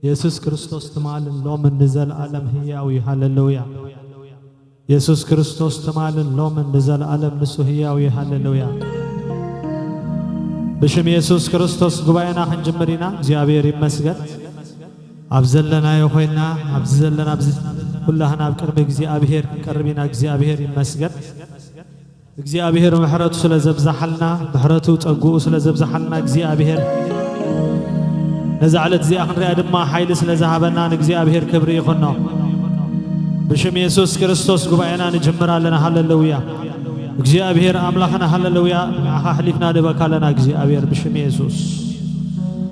የሱስ ክርስቶስ ትማልን ሎምን ንዘለኣለም ህያው እዩ። ሃሌሉያ። የሱስ ክርስቶስ ትማልን ሎምን ንዘለኣለም ንሱ ህያው እዩ። ሃሌሉያ። ብሽም የሱስ ክርስቶስ ጉባኤና ክንጅምር ኢና። እግዚኣብሔር ይመስገን። ኣብ ዘለናዮ ኮይና ኣብዚ ዘለና ኣብዚ ኩላህና ኣብ ቅድሚ እግዚኣብሔር ክንቀርብ ኢና። እግዚኣብሔር ይመስገን። እግዚኣብሔር ምሕረቱ ስለ ዘብዛሓልና፣ ምሕረቱ ጸግኡ ስለ ዘብዛሓልና እግዚኣብሔር ነዛ ዕለት እዚኣ ክንሪኣ ድማ ሓይሊ ስለ ዝሃበና ንእግዚኣብሔር ክብሪ ይኹኖ። ብሽም የሱስ ክርስቶስ ጉባኤና ንጅምር ኣለና። ሃሌሉያ። እግዚኣብሔር ኣምላኽና ሃሌሉያ፣ ንዓኻ ኣሕሊፍና ንህበካ ኣለና እግዚኣብሔር ብሽም የሱስ።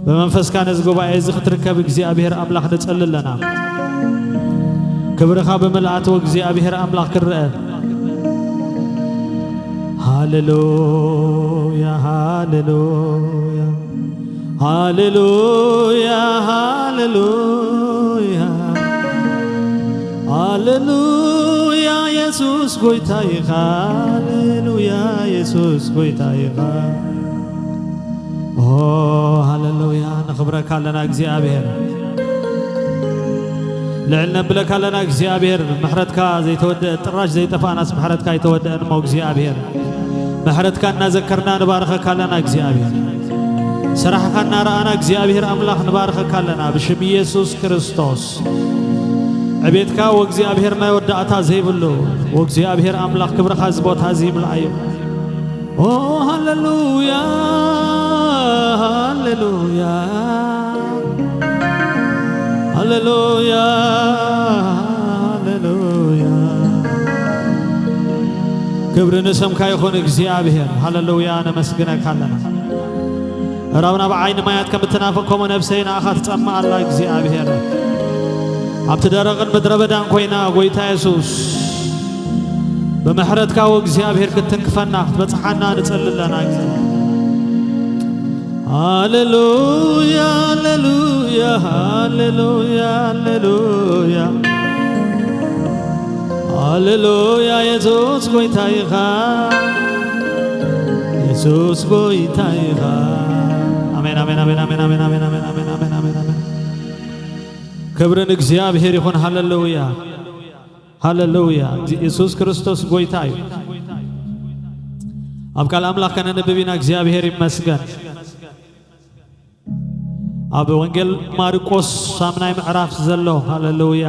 ብመንፈስካ ነዚ ጉባኤ እዚ ክትርከብ እግዚኣብሔር ኣምላኽ ንጸሊ ኣለና። ክብርኻ ብምልኣት እግዚኣብሔር ኣምላኽ ክረአ። ሃሌሉያ፣ ሃሌሉያ፣ ሃሌሉያ፣ ሃሌሉያ፣ ሃሌሉያ፣ የሱስ ጎይታ ኢኻ። ሃሌሉያ፣ የሱስ ጎይታ ኢኻ። ኦ፣ ሃሌሉያ፣ ነኽብረካ ኣለና እግዚኣብሔር። ልዕል ነብለካ ኣለና እግዚኣብሔር። ምሕረትካ ዘይተወደአ፣ ጥራሽ ዘይጠፋእናስ ምሕረትካ ኣይተወደአን እሞ እግዚኣብሔር። ምሕረትካ እናዘከርና ንባርኸካ ኣለና እግዚኣብሔር። ስራሕካ እናረኣና እግዚኣብሔር ኣምላኽ ንባርኸካ ኣለና ብሽም ኢየሱስ ክርስቶስ። ዕቤትካ ወእግዚኣብሔር መወዳእታ ዘይብሉ፣ ወእግዚኣብሔር ኣምላኽ ክብርኻ እዚ ቦታ እዚ ይምልኣዮ። ኦ ሃሌሉያ፣ ሃሌሉያ፣ ሃሌሉያ፣ ሃሌሉያ። ክብሪ ንስምካ ይኹን እግዚኣብሔር። ሃሌሉያ፣ ነመስግነካ ኣለና። ራብ ናብ ዓይኒ ማያት ከም እትናፍቅ ከምኡ ነፍሰይ ንኣኻ ትጸምእ ኣላ እግዚኣብሔር። ኣብቲ ደረቕን ምድረ በዳን ኮይና ጎይታ የሱስ ብምሕረትካ ወእግዚኣብሔር ክትትንክፈና ክትበጽሓና ንጸሊ ኣለና። ሃሌሉያ፣ ሃሌሉያ፣ ሃሌሉያ፣ ሃሌሉያ፣ ሃሌሉያ። የሱስ ጎይታ ኢኻ፣ የሱስ ጎይታ ኢኻ። ኣሜን፣ ኣሜን፣ ኣሜን፣ ኣሜን፣ ኣሜን፣ ኣሜን፣ ኣሜን፣ ኣሜን፣ ኣሜን፣ ኣሜን፣ ኣሜን። ክብሪ ንእግዚኣብሔር ይኹን። ሃሌሉያ፣ ሃሌሉያ። የሱስ ክርስቶስ ጎይታ እዩ። ኣብ ቃል ኣምላኽ ከነንብብ ኢና። እግዚኣብሔር ይመስገን። ኣብ ወንጌል ማርቆስ ሳምናይ ምዕራፍ ዘሎ፣ ሃሌሉያ፣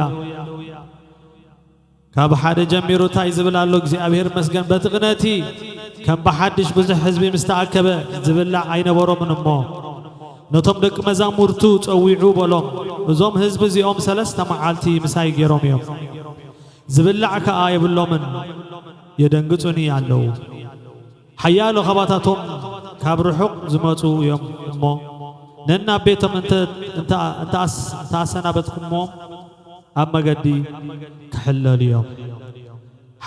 ካብ ሓደ ጀሚሩ እንታይ ዝብል ኣሎ? እግዚኣብሔር ይመስገን። በቲ ቅነቲ ከም ብሓድሽ ብዙሕ ህዝቢ ምስ ተኣከበ፣ ዝብላዕ ኣይነበሮምን እሞ፣ ነቶም ደቂ መዛሙርቱ ጸዊዑ በሎም፣ "እዞም ህዝቢ እዚኦም ሰለስተ መዓልቲ ምሳይ ገይሮም እዮም፣ ዝብላዕ ከኣ የብሎምን፣ የደንግጹኒ ኣለዉ። ሓያሎ ካባታቶም ካብ ርሑቕ ዝመጹ እዮም እሞ፣ ነናብ ቤቶም እንተ-፣ እንተ-፣ እንተ ኣስ-፣ እንተ ኣሰናበትኩሞም፣ ኣብ መገዲ ክሕለሉ እዮም።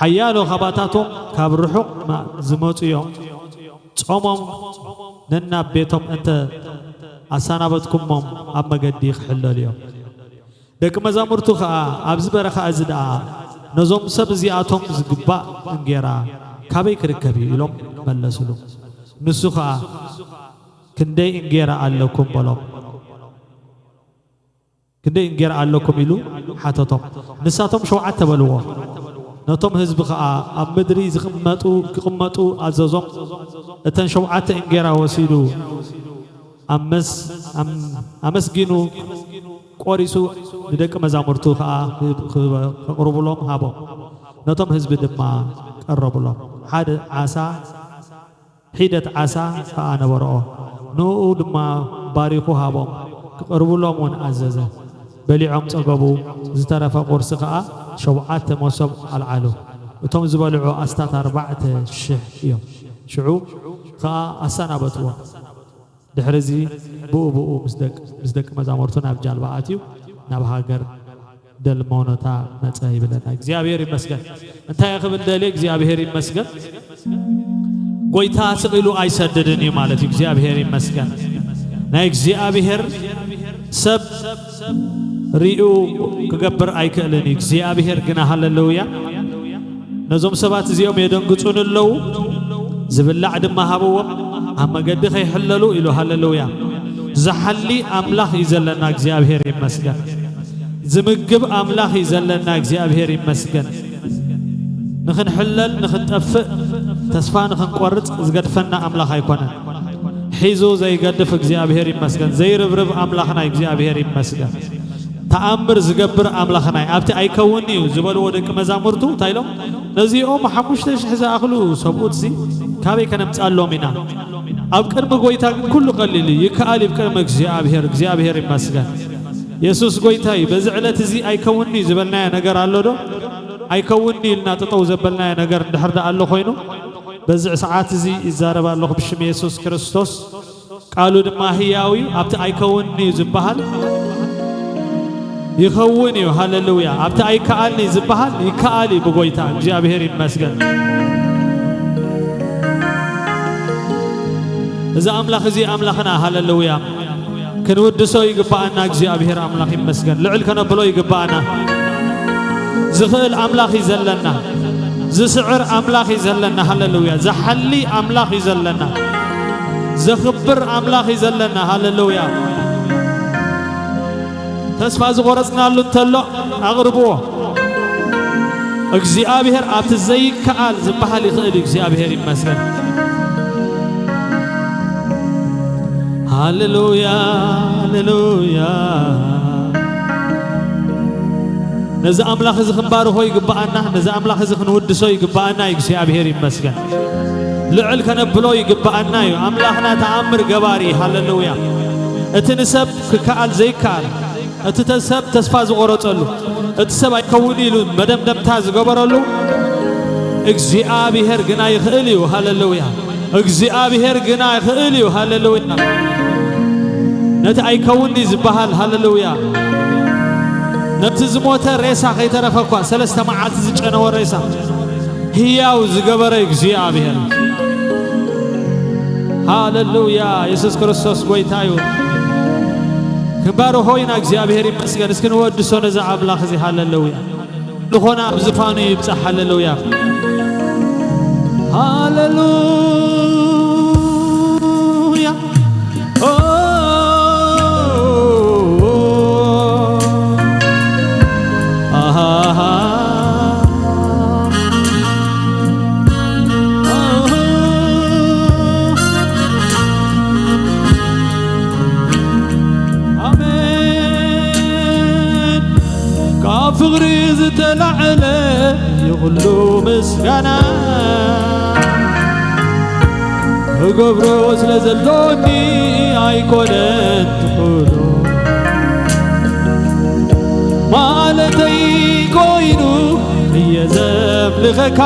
ሓያሎ ካባታቶም ካብ ርሑቕ ማ-፣ ዝመጹ እዮም። ጾሞም ነናብ ቤቶም እንተ ኣሰናበትኩሞም፣ ኣብ መገዲ ክሕለሉ እዮም።" ደቂ መዛሙርቱ ኸኣ፣ "ኣብዚ በረኻ እዚ ደኣ ነዞም ሰብ እዚኣቶም ዝግባእ እንጌራ ካበይ ክርከብ እዩ?" ኢሎም መለሱሉ። ንሱ ኸኣ፣ "ክንደይ እንጌራ ኣለኩም?" በሎም። "ክንደይ እንጌራ ኣለኩም?" ኢሉ ሓተቶም። ንሳቶም፣ "ሸውዓተ" በልዎ። ነቶም ህዝቢ ኸኣ ኣብ ምድሪ ዝቕመጡ፣ ክቕመጡ ኣዘዞም። እተን ሸውዓተ እንጌራ ወሲዱ፣ ኣመስ-፣ ኣም-፣ ኣመስጊኑ፣ ቆሪሱ፣ ንደቂ መዛሙርቱ ኸኣ ክብ-፣ ክብ-፣ ከቕርቡሎም ሃቦም። ነቶም ህዝቢ ድማ ቀረቡሎም። ሓደ ዓሳ፣ ሒደት ዓሳ ኸኣ ነበርኦ። ንኡ ድማ ባሪኹ ሃቦም፣ ክቕርቡሎም እውን ኣዘዘ። በሊዖም ጸገቡ፣ ዝተረፈ ቁርሲ ኸኣ ሸውዓተ መሶብ ኣልዓሉ። እቶም ዝበልዑ ኣስታት ኣርባዕተ ሽሕ እዮም። ሽዑ ኸኣ ኣሰናበትዎም። ድሕርዚ ብኡ ብኡ ምስ ደቅ-፣ ምስ ደቂ መዛሙርቱ ናብ ጃልባ ኣትዩ ናብ ሃገር ደልሞኖታ መጸ ይብለና። እግዚኣብሔር ይመስገን። እንታይ ክብል ደልየ? እግዚኣብሔር ይመስገን። ጎይታ ስቕ ኢሉ ኣይሰድድን እዩ ማለት እዩ። እግዚኣብሔር ይመስገን። ናይ እግዚኣብሔር ሰብ ሪኡ ክገብር ኣይክእልን እዩ። እግዚኣብሔር ግና፣ ሃሌሉያ፣ ነዞም ሰባት እዚኦም የደንግጹን ኣለዉ፣ ዝብላዕ ድማ ሃብዎም፣ ኣብ መገዲ ከይሕለሉ ኢሉ። ሃሌሉያ። ዝሓሊ ኣምላኽ እዩ ዘለና፣ እግዚኣብሔር ይመስገን። ዝምግብ ኣምላኽ እዩ ዘለና፣ እግዚኣብሔር ይመስገን። ንኽንሕለል፣ ንኽንጠፍእ፣ ተስፋ ንኽንቆርጽ ዝገድፈና ኣምላኽ ኣይኮነን። ሒዙ ዘይገድፍ እግዚኣብሔር ይመስገን። ዘይርብርብ ኣምላኽና እግዚኣብሔር ይመስገን። ተኣምር ዝገብር ኣምላኽና እዩ። ኣብቲ ኣይከውን'ዩ ዝበልዎ ደቂ መዛሙርቱ እንታይ ኢሎም? ነዚኦም ሓሙሽተ ሽሕ ዝኣኽሉ ሰብኡትሲ ካበይ ከነምጽኣሎም ኢና? ኣብ ቅድሚ ጐይታ ግን ኩሉ ቀሊል እዩ። ይከኣል እዩ ቅድሚ እግዚኣብሔር። እግዚኣብሔር ይመስገን። የሱስ ጐይታ እዩ። በዚ ዕለት እዚ ኣይከውን'ዩ ዝበልናዮ ነገር ኣሎ ዶ? ኣይከውን'ዩ ኢልና ጠጠው ዘበልናዮ ነገር እንድሕር ደኣ ኣሎ ኮይኑ፣ በዚ ሰዓት እዚ ይዛረብ ኣለኹ ብሽም የሱስ ክርስቶስ። ቃሉ ድማ ህያው እዩ። ኣብቲ ኣይከውን'ዩ ዝበሃል ይኸውን እዩ። ሃሌሉያ። ኣብቲ ኣይከኣልን'ዩ ዝበሃል ይከኣል እዩ ብጐይታ። እግዚኣብሔር ይመስገን። እዚ ኣምላኽ እዚ ኣምላኽና፣ ሃሌሉያ። ክንውድሶ ይግብኣና። እግዚኣብሔር ኣምላኽ ይመስገን። ልዕል ከነብሎ ይግብኣና። ዝኽእል ኣምላኽ እዩ ዘለና። ዝስዕር ኣምላኽ እዩ ዘለና። ሃሌሉያ። ዝሓሊ ኣምላኽ እዩ ዘለና። ዘኽብር ኣምላኽ እዩ ዘለና። ሃሌሉያ። ተስፋ ዝቖረጽናሉ እንተሎ ኣቕርብዎ። እግዚኣብሔር ኣብቲ ዘይከኣል ዝበሃል ይኽእል እዩ። እግዚኣብሔር ይመስገን። ሃሌሉያ፣ ሃሌሉያ። ነዚ ኣምላኽ እዚ ክንባርኾ ይግብኣና፣ ነዚ ኣምላኽ እዚ ክንውድሶ ይግብኣና። እግዚኣብሔር ይመስገን። ልዕል ከነብሎ ይግብኣና እዩ። ኣምላኽና ተኣምር ገባሪ፣ ሃሌሉያ። እቲ ንሰብ ክከኣል ዘይከኣል፣ እቲ ተ-፣ ሰብ ተስፋ ዝቖረጸሉ፣ እቲ ሰብ ኣይከውን ኢሉ መደምደምታ ዝገበረሉ፣ እግዚኣብሔር ግና ይኽእል እዩ። ሃሌሉያ። እግዚኣብሔር ግና ይኽእል እዩ። ሃሌሉያ። ነቲ ኣይከውን'ዩ ዝበሃል፣ ሃሌሉያ። ነቲ ዝሞተ ሬሳ ከይተረፈ እኳ፣ ሰለስተ መዓልቲ ዝጨነወ ሬሳ ህያው ዝገበረ እግዚኣብሔር። ሃሌሉያ። የሱስ ክርስቶስ ጐይታ እዩ። ክንባርኾ ኢና። እግዚኣብሔር ይመስገን። እስኪ ንወድሶ ነዚ ኣምላኽ እዚ። ሃሌሉያ። ዝኾነ ኣብ ዝፋኑ ይብጻሕ። ሃሌሉያ። ሃሌሉያ። ኦ፣ ኣሃ። ኣሜን። ካብ ፍቕሪ ዝተላዕለ ይኹሉ ምስጋና፣ ክገብሮ ስለ ዘሎኒ ኣይኮነን ትኹሉ፣ ማለተይ ኮይኑ እየ ዘምልኸካ።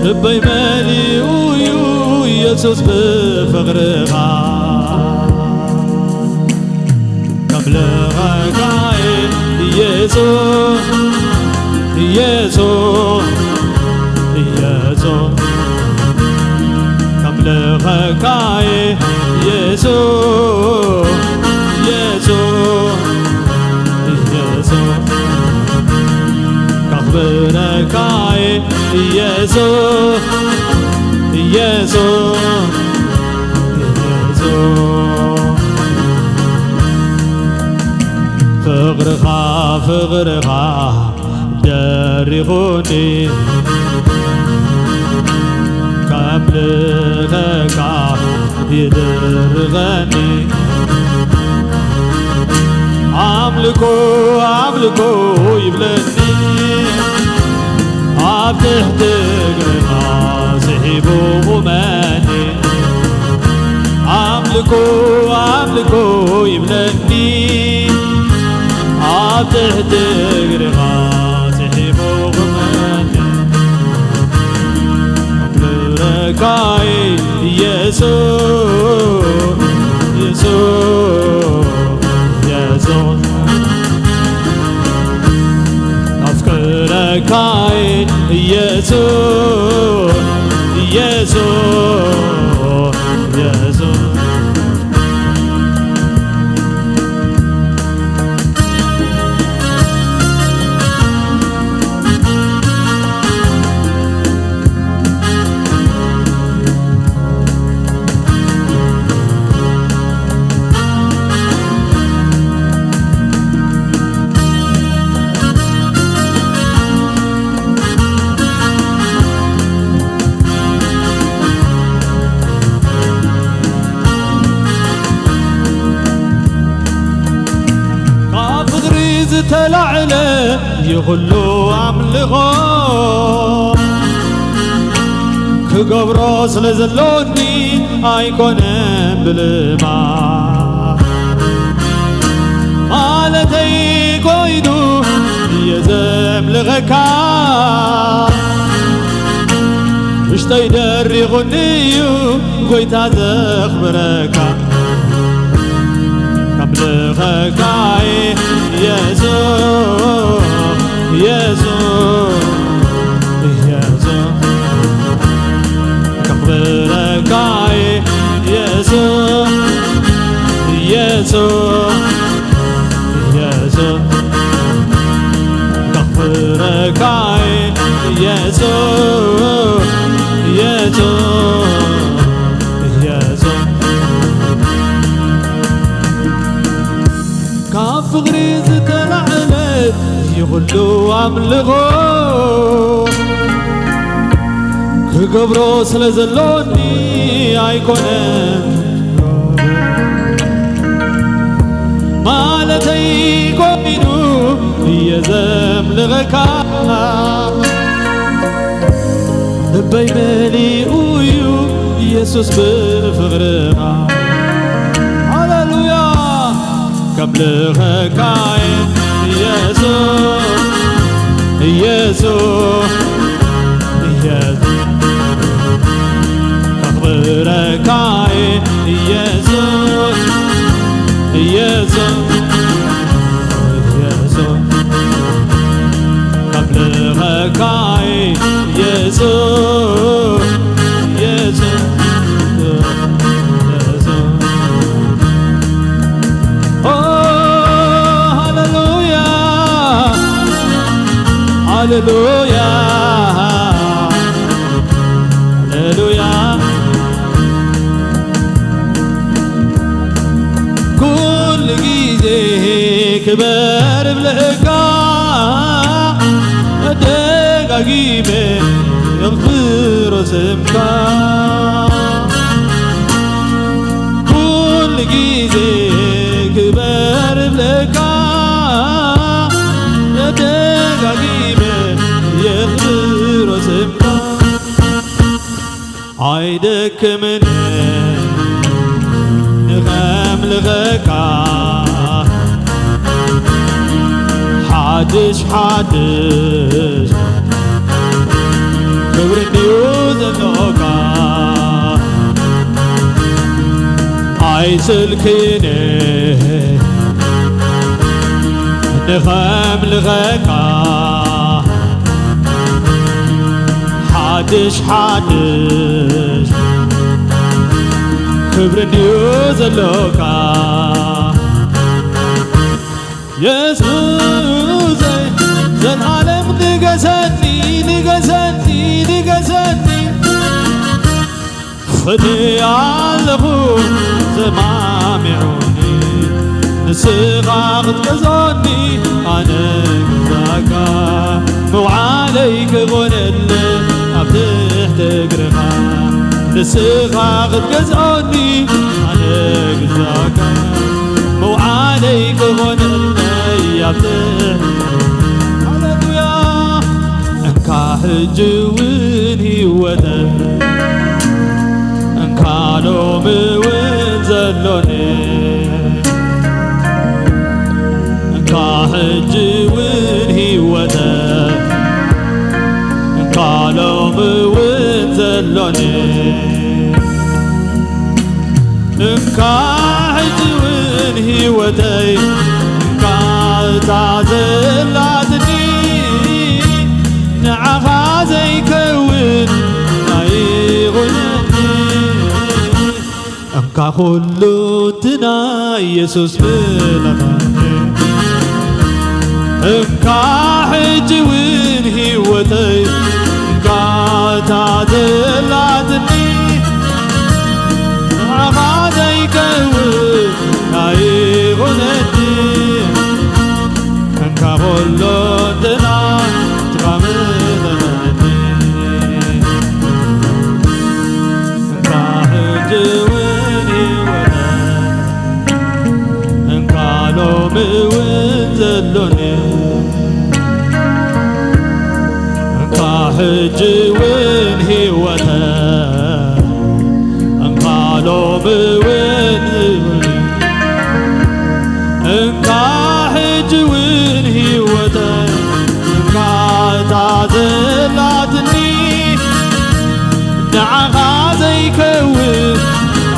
ልበይ መሊኡ እዩ ኢየሱስ ብፍቕርኻ። ከምልኸካ እየ ኢየሱስ፣ ኢየሱስ፣ ኢየሱስ። ከምልኸካ እየ ኢየሱስ፣ ኢየሱስ፣ ኢየሱስ። ከኽብረካ እየ ኢየሱስ፣ ኢየሱስ፣ ኢየሱስ። ፍቕርኻ፣ ፍቕርኻ ደሪኹኒ፣ ከምልኸካ ይድርኸኒ። ኣምልኮ፣ ኣምልኮ ይብለኒ፣ ኣብ ትሕቲ እግርኻ ስሒቡ ቁመኒ። ኣምልኮ፣ ኣምልኮ ይብለኒ፣ ኣብ ትሕቲ እግርኻ ስሒቡ ቁመኒ። ክብረካይ ኢየሱስ፣ ኢየሱስ፣ ኢየሱስ። ኣፍቅረካይ ኢየሱስ፣ ኢየሱስ፣ ኢየሱስ። ተላዕለ ይኹሉ ኣምልኾ ክገብሮ ስለ ዘሎኒ ኣይኮነን ብልማ ማለተይ ኮይኑ እየ ዘምልኸካ ውሽጠይ ደሪኹኒ እዩ ጎይታ ዘኽብረካ ከምልኸካይ የሱስ የሱስ የሱስ ከኽብረካይ የሱስ የሱስ የሱስ ከኽብረካይ የሱስ የሱስ የሱስ ካብ ፍቕሪ ዝተላዕለ ይኹሉ ኣምልኾ ክገብሮ ስለ ዘሎኒ ኣይኮነን ማለተይ ኮይኑ እየ ዘምልኸካ ልበይ መሊኡ እዩ የሱስ ብፍቕርኻ ሃሌሉያ ከምልኸካይ የሱስ የሱስ የሱስ ከኽብረካይ የሱስ የሱስ የሱስ ከብልኸካይ የሱስ የሱስ የሱስ ኦ ሃሌሉያ ሃሌሉያ ሃሌሉያ ኩሉ ግዜ ክበር እብለካ ደጋጊመ የኽብሮ ስምካ ኩሉ ግዜ ክበር እብለካ ደጋጊመ የኽብሮ ስምካ ኣይደክምን ንኸምልኸካ ሓድሽ ሓድሽ ክብሪ እንድዩ ዘለካ ኣይስልክይን ንኸምልኸካ ሓድሽ ሓድሽ ክብሪ እንድዩ ዘሎካ የሱሰይ ዘልዓለም ንገሰኒ ንገሰኒ ንገሰኒ ፈትየ ኣለኹ ሰማሚዑኒ ንስኻ ክትገዝኦኒ ኣነ ግዛካ መውዓለይ ክኾነለ ኣብ ትሕቲ እግርኻ ንስኻ ክትገዝኦኒ ኣነ ግዛካ መውዓለይ ክኾነለይ ኣብ ትሕቲ ሃሌሉያ እንካ ሕጂ እውን ህይወተ እንካ ሎሚ እውን ዘሎኒ እንካ ሕጂ እውን ህይወተ እንካ ሎሚ እውን ዘሎኒ እንካ ሕጂ እውን ህይወተይ እንካ እታ ዘላትኒ ንዓኻ ዘይከውን ኣይኹነኒ እንካ ኩሉ እቲ ናይ የሱስ ምለኻኒ እንካ ሕጂ እውን ህይወተይ እንካ እታ ዘላትኒ ንዓኻ ዘይከውን ኣይኹነኒ እንካ ኩሉ እቲ ናይ ትኻ ምለኻኒ እንካ ሕጂ እውን ህይወተይ እንካ ሎሚ እውን ዘሎኒ ሕጂ እውን ህይወተ እንካ ሎሚ እውን እንካ ሕጂ እውን ህይወተ እንካ እታ ዘላትኒ ንዓኻ ዘይከውን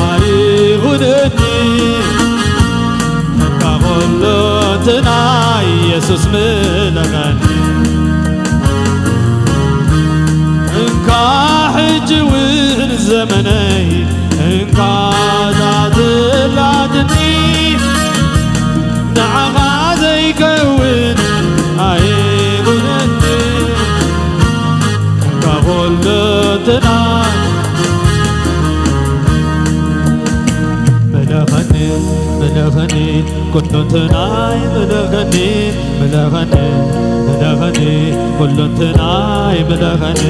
ኣይኹነኒ። እንካ ኩሉ እንትና ኢየሱስ ምለኸኒ። እንካ ሕጂ እውን ዘመነይ እንካ እታ ዘላትኒ ንዓኻ ዘይከውን ኣይኹነኒ። እንካ ኩሉ እንትና ምለኸኒ፣ ምለኸኒ፣ ኩሉ እንትናይ ምለኸኒ፣ ምለኸኒ፣ ምለኸኒ፣ ኩሉ እንትናይ ምለኸኒ፣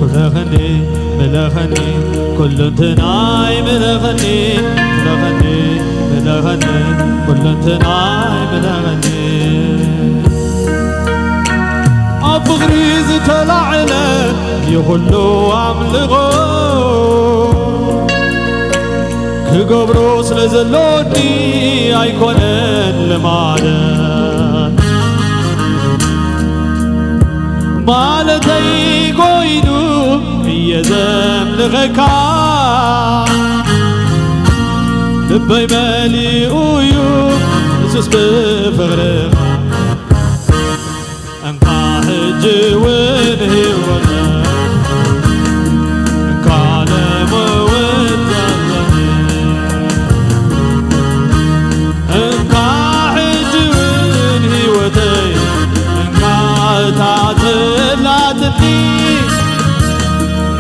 ምለኸኒ፣ ምለኸኒ፣ ኩሉ እንትናይ ምለኸኒ፣ ምለኸኒ፣ ምለኸኒ፣ ኩሉ እንትናይ ምለኸኒ። ኣብ ፍቕሪ ዝተላዕለ ይኹሉ ኣምልኾ ክገብሮ ስለ ዘሎኒ ኣይኮነን ልማደ ማለተይ ኮይኑ እየ ዘምልኸካ ልበይ መሊኡ እዩ ንሱስ ብፍቕርኻ እንካ ሕጂ እውን ህይወት እንካ ለመወት ዘለኒ እንካ ሕጂ እውን ህይወተይ እንካ እታ ትላትኒ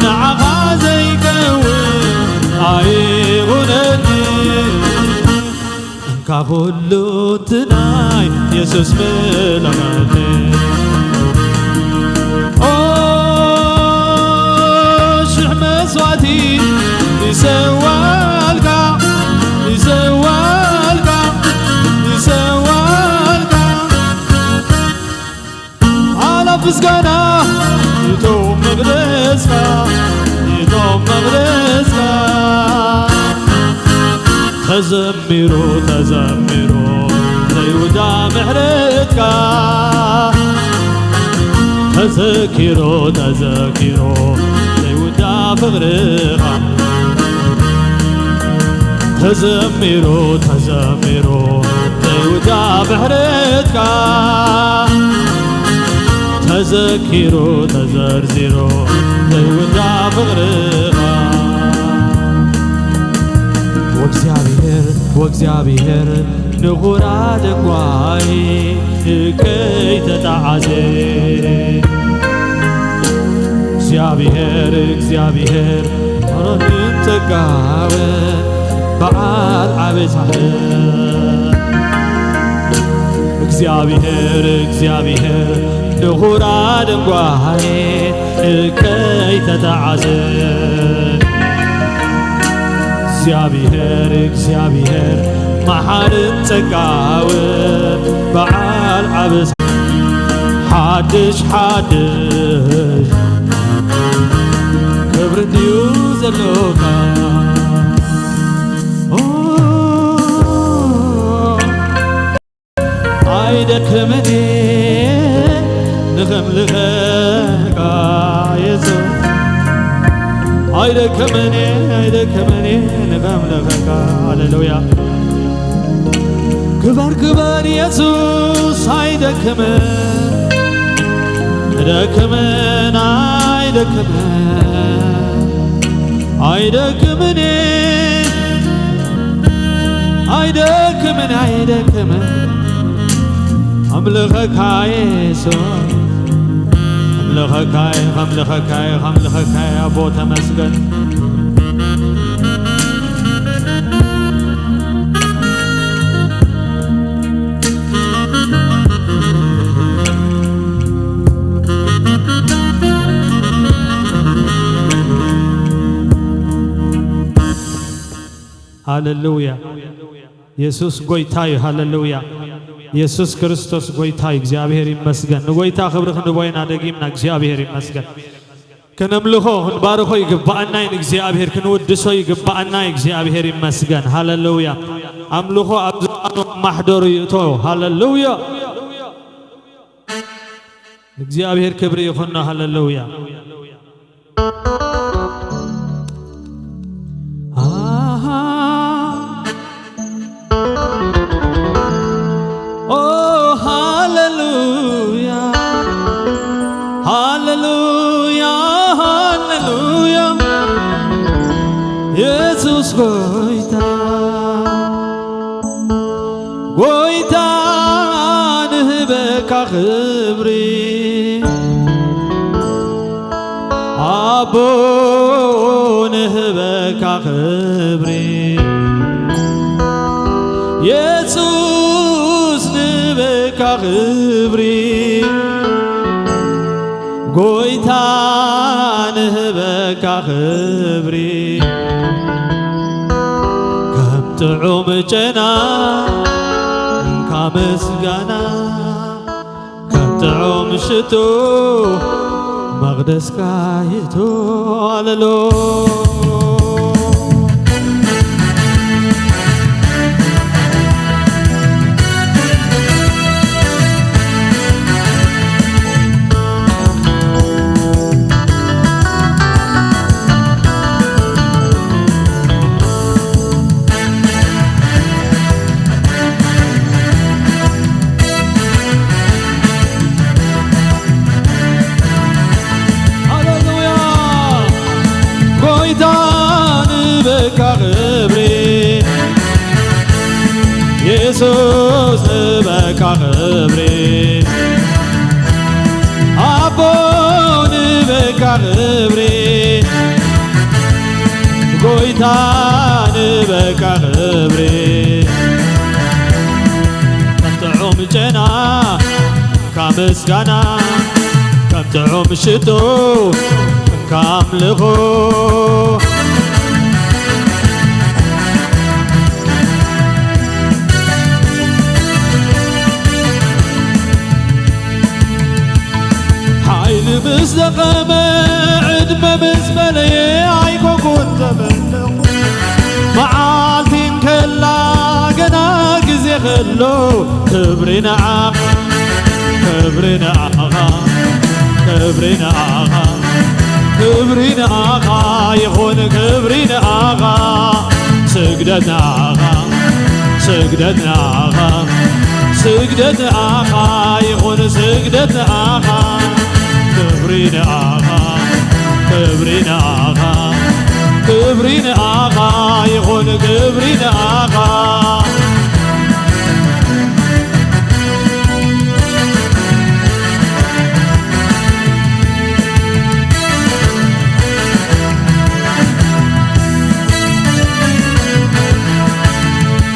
ንዓኻ ዘይከውን ኣይኹነኒ እንካ ኩሉ ትናይ የሱስ ምለኸኒ ኦ ሽሕ መስዋእቲ ይሰዋልካ ይሰዋልካ ይሰዋልካ ኣላፍ ምስጋና ይቶም መቕደስካ ይቶም መቕደስካ ተዘሚሩ ተዘሚሩ ዘይውዳ ምሕረትካ ተዘኪሩ ተዘኪሩ ዘይውዳ ፍቕርኻ ተዘሚሩ ተዘሚሩ ዘይውዳ ምሕረትካ ተዘኪሩ ተዘርዚሩ ዘይውዳ ፍቕርኻ ወእግዚኣብሔር ወእግዚኣብሔር ንኹራ ደንጓይ ከይተጣዓዘ እግዚኣብሔር እግዚኣብሔር ሮንን ጸጋውን በዓል ዓበሳሕር እግዚኣብሔር እግዚኣብሔር ንኹራ ደንጓይ ከይተተዓዘ እግዚኣብሔር እግዚኣብሔር መሓርን ጸጋውን በዓል ዓበስ ሓድሽ ሓድሽ ክብሪ እንድዩ ዘሎካ ኣይደክምን እየ ንኸምልኸካ የሱስ ኣይደክምን እየ ኣይደክምን እየ ንኸምልኸካ ሃሌሉያ ክበር ክበር የሱስ ኣይደክምን ኣይደክምን ኣይደክምን ኣይደክምን ኣይደክምን ኣይደክምን ኣምልኸካ የሱስ ኣምልኸካ ኣምልኸካ ኣምልኸካ ኣቦ ተመስገን ሃሌሉያ የሱስ ጎይታ እዩ ሃሌሉያ የሱስ ክርስቶስ ጎይታ እዩ እግዚኣብሔር ይመስገን ንጎይታ ክብሪ ክንቦይና ደጊምና እግዚኣብሔር ይመስገን ከነምልኾ ክንባርኾ ይግብኣና እዩ፣ ንእግዚኣብሔር ክንውድሶ ይግብኣና እዩ። እግዚኣብሔር ይመስገን። ሃሌሉያ። ኣምልኾ ኣብ ዝባኑ ኣብ ማሕደሩ ይእቶ። ሃሌሉያ። እግዚኣብሔር ክብሪ ይኹኖ። ሃሌሉያ። ኣሃ። ኦ ሃሌሉያ፣ ሃሌሉያ፣ ሃሌሉያ። የሱስ ጎይታ፣ ጎይታ ንህበካ ክብሪ፣ ኣቦ ንህበካ ክብሪ፣ የሱስ ንህበካ ክብሪ፣ ጎይታ ንህበካ ክብሪ። ከም ጥዑም ጨና እንካ ምስጋና፣ ከም ጥዑም ሽቱ መቕደስካ ይእቶ። ኣለሎ። ሃሌሉያ። ጎይታ ንበካ ክብሪ፣ የሱስ ንበካ ክብሪ፣ ኣቦ ንበካ ክብሪ፣ ጎይታ ንበካ ክብሪ። ከም ጥዑም ጨና እንካ ምስጋና፣ ከም ጥዑም ሽቶ እንካ ኣምልኾ። ሓይሊ ምስ ደኸመ፣ ዕድመ ምስ መለየ ኣይኮንኩን ተመለኹ። መዓልቲ እንከላ ገና ግዜ ከሎ ክብሪ ንዓኻ፣ ክብሪ ንዓኻ፣ ክብሪ ንዓኻ፣ ክብሪ ንዓኻ ይኹን፣ ክብሪ ንዓኻ። ስግደት ንዓኻ፣ ስግደት ንዓኻ፣ ስግደት ንዓኻ ይኹን፣ ስግደት ንዓኻ። ክብሪ ንዓኻ፣ ክብሪ ንዓኻ፣ ክብሪ ንዓኻ ይኹን፣ ክብሪ ንዓኻ።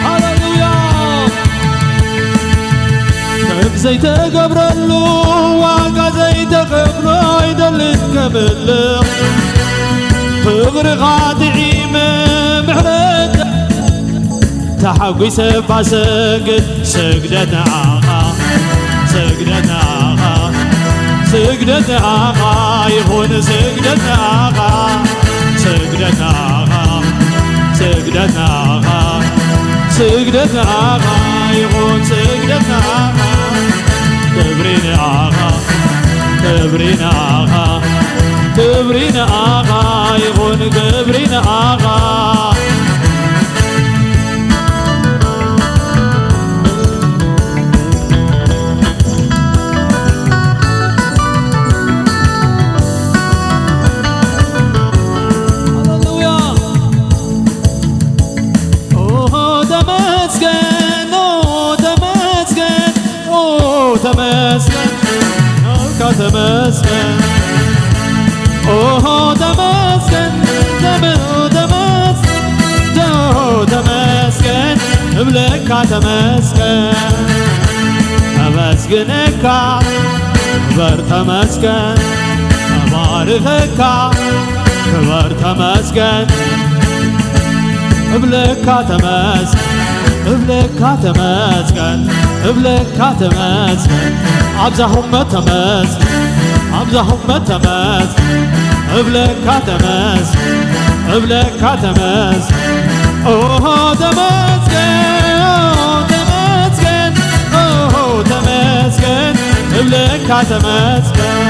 ሃሌሉያ። ከም ዘይተገብረሉ ዋጋ ዘይተኸፍሎ ኣይደልን ከብልኽ፣ ፍቕርኻ ጥዒመ ምሕረት ተሓጒሰ ባሰግድ። ስግደት ንዓኻ፣ ስግደት ንዓኻ፣ ስግደት ንዓኻ ይኹን፣ ስግደት ንዓኻ፣ ስግደት ንዓኻ፣ ስግደት ንዓኻ፣ ስግደት ንዓኻ ይኹን፣ ስግደት ንዓኻ። ክብሪ ንዓኻ፣ ክብሪ ንዓኻ፣ ክብሪ ንዓኻ ይኹን፣ ክብሪ ንዓኻ። ሃሌሉያ። ኦሆ ተመስገን፣ ኦ ተመስገን፣ ኦ ተመስገን፣ ኦካ ተመስገን። ኦሆ ተመስገን፣ ተመ-፣ ተመስገን፣ ኦ ተመስገን፣ እብለካ ተመስገን። ኣመስግነካ፣ ክበር ተመስገን፣ እባርኸካ፣ ክበር ተመስገን፣ እብለካ ተመስገን፣ እብለካ ተመስገን፣ እብለካ ተመስገን፣ ኣብዛኹመ ተመስገን፣ ኣብዛኹመ ተመስገን። እብለካ ተመስ እብለካ ተመስ ኦሆ ተመስገን ኦሆ ተመስገን ኦሆ ተመስገን እብለካ ተመስገን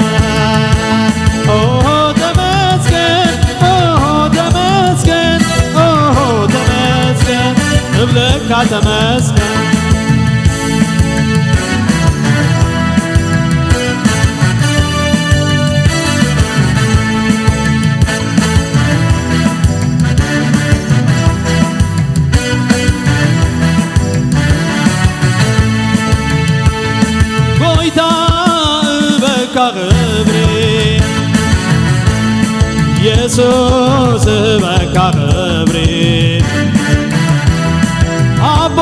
ኦሆ ተመስገን ኦሆ ተመስገን ኦሆ ተመስገን እብለካ ተመስገን ጎይታ እበካ ክብሪ የሱስ እበካ ክብሪ ኣቦ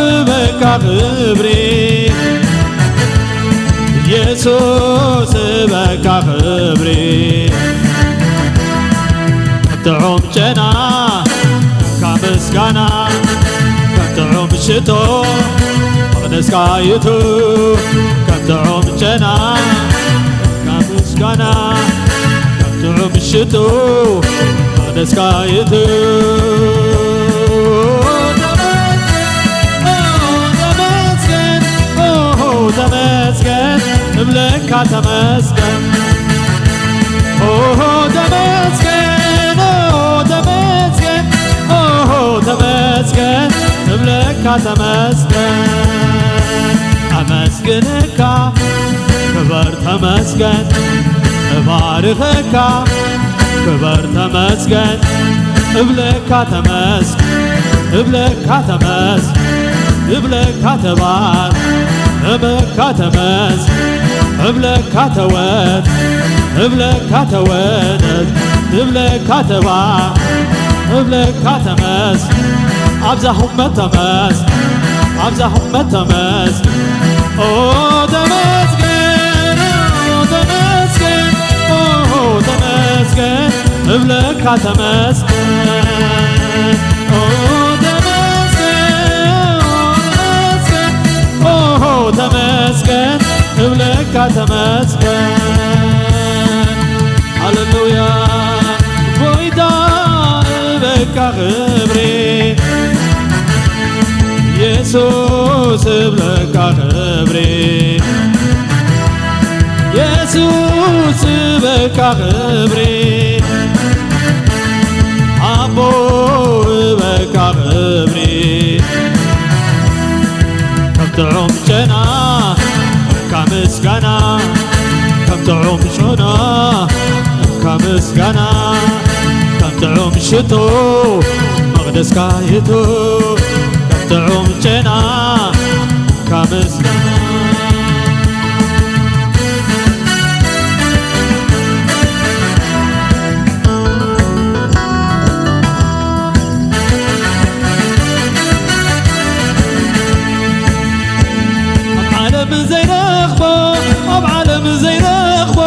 እበካ ክብሪ የሱስ እበካ ክብሪ ጥዑም ጨና ካብ ምስጋና ካብ ጥዑም ሽቶ መቕደስካ ይቱ ካብ ጥዑም ጨና ካብ ምስጋና ካብ ጥዑም ሽቶ መቕደስካ ይቱ ተመስገን ኦሆ ተመስገን እብለካ ተመስገን ኦሆ ተመስገን ኦሆ ተመስገን ኦሆ ተመስገን እብለካ ተመስገን ኣመስግነካ ክበር ተመስገን እባርኸካ ክበር ተመስገን እብለካ ተመስገን እብለካ ተመስገን እብለካ ተባር እብለካ ተመስገን እብለካ ተወድ እብለካ ተወደድ እብለካ ተባር እብለካ ተመስገን ኣብዛ ሁመት ተመስገን ኣብዛ ሁመት ተመስገን ኦ ተመስገን ኦ ተመስገን ኦ ተመስገን እብለካ ተመስገን ኦ ተመስገን ኦ ተመስገን ኦሆ ተመስገን እብለካ ተመስገን ሃሌሉያ ጎይታ እበካ ክብሪ የሱስ እብለካ ክብሪ የሱስ እበካ ክብሪ ኣቦ እበካ ክብሪ ከም ጥዑም ጨና ካብ ምስጋና ከም ጥዑም ጨና ካብ ምስጋና ካብ ጥዑም ሽቶ መቕደስካ ይቱ ካብ ጥዑም ጨና ካብ ምስጋና ኣብ ዓለም ዘይረኽቦ ኣብ ዓለም ዘይረኽቦ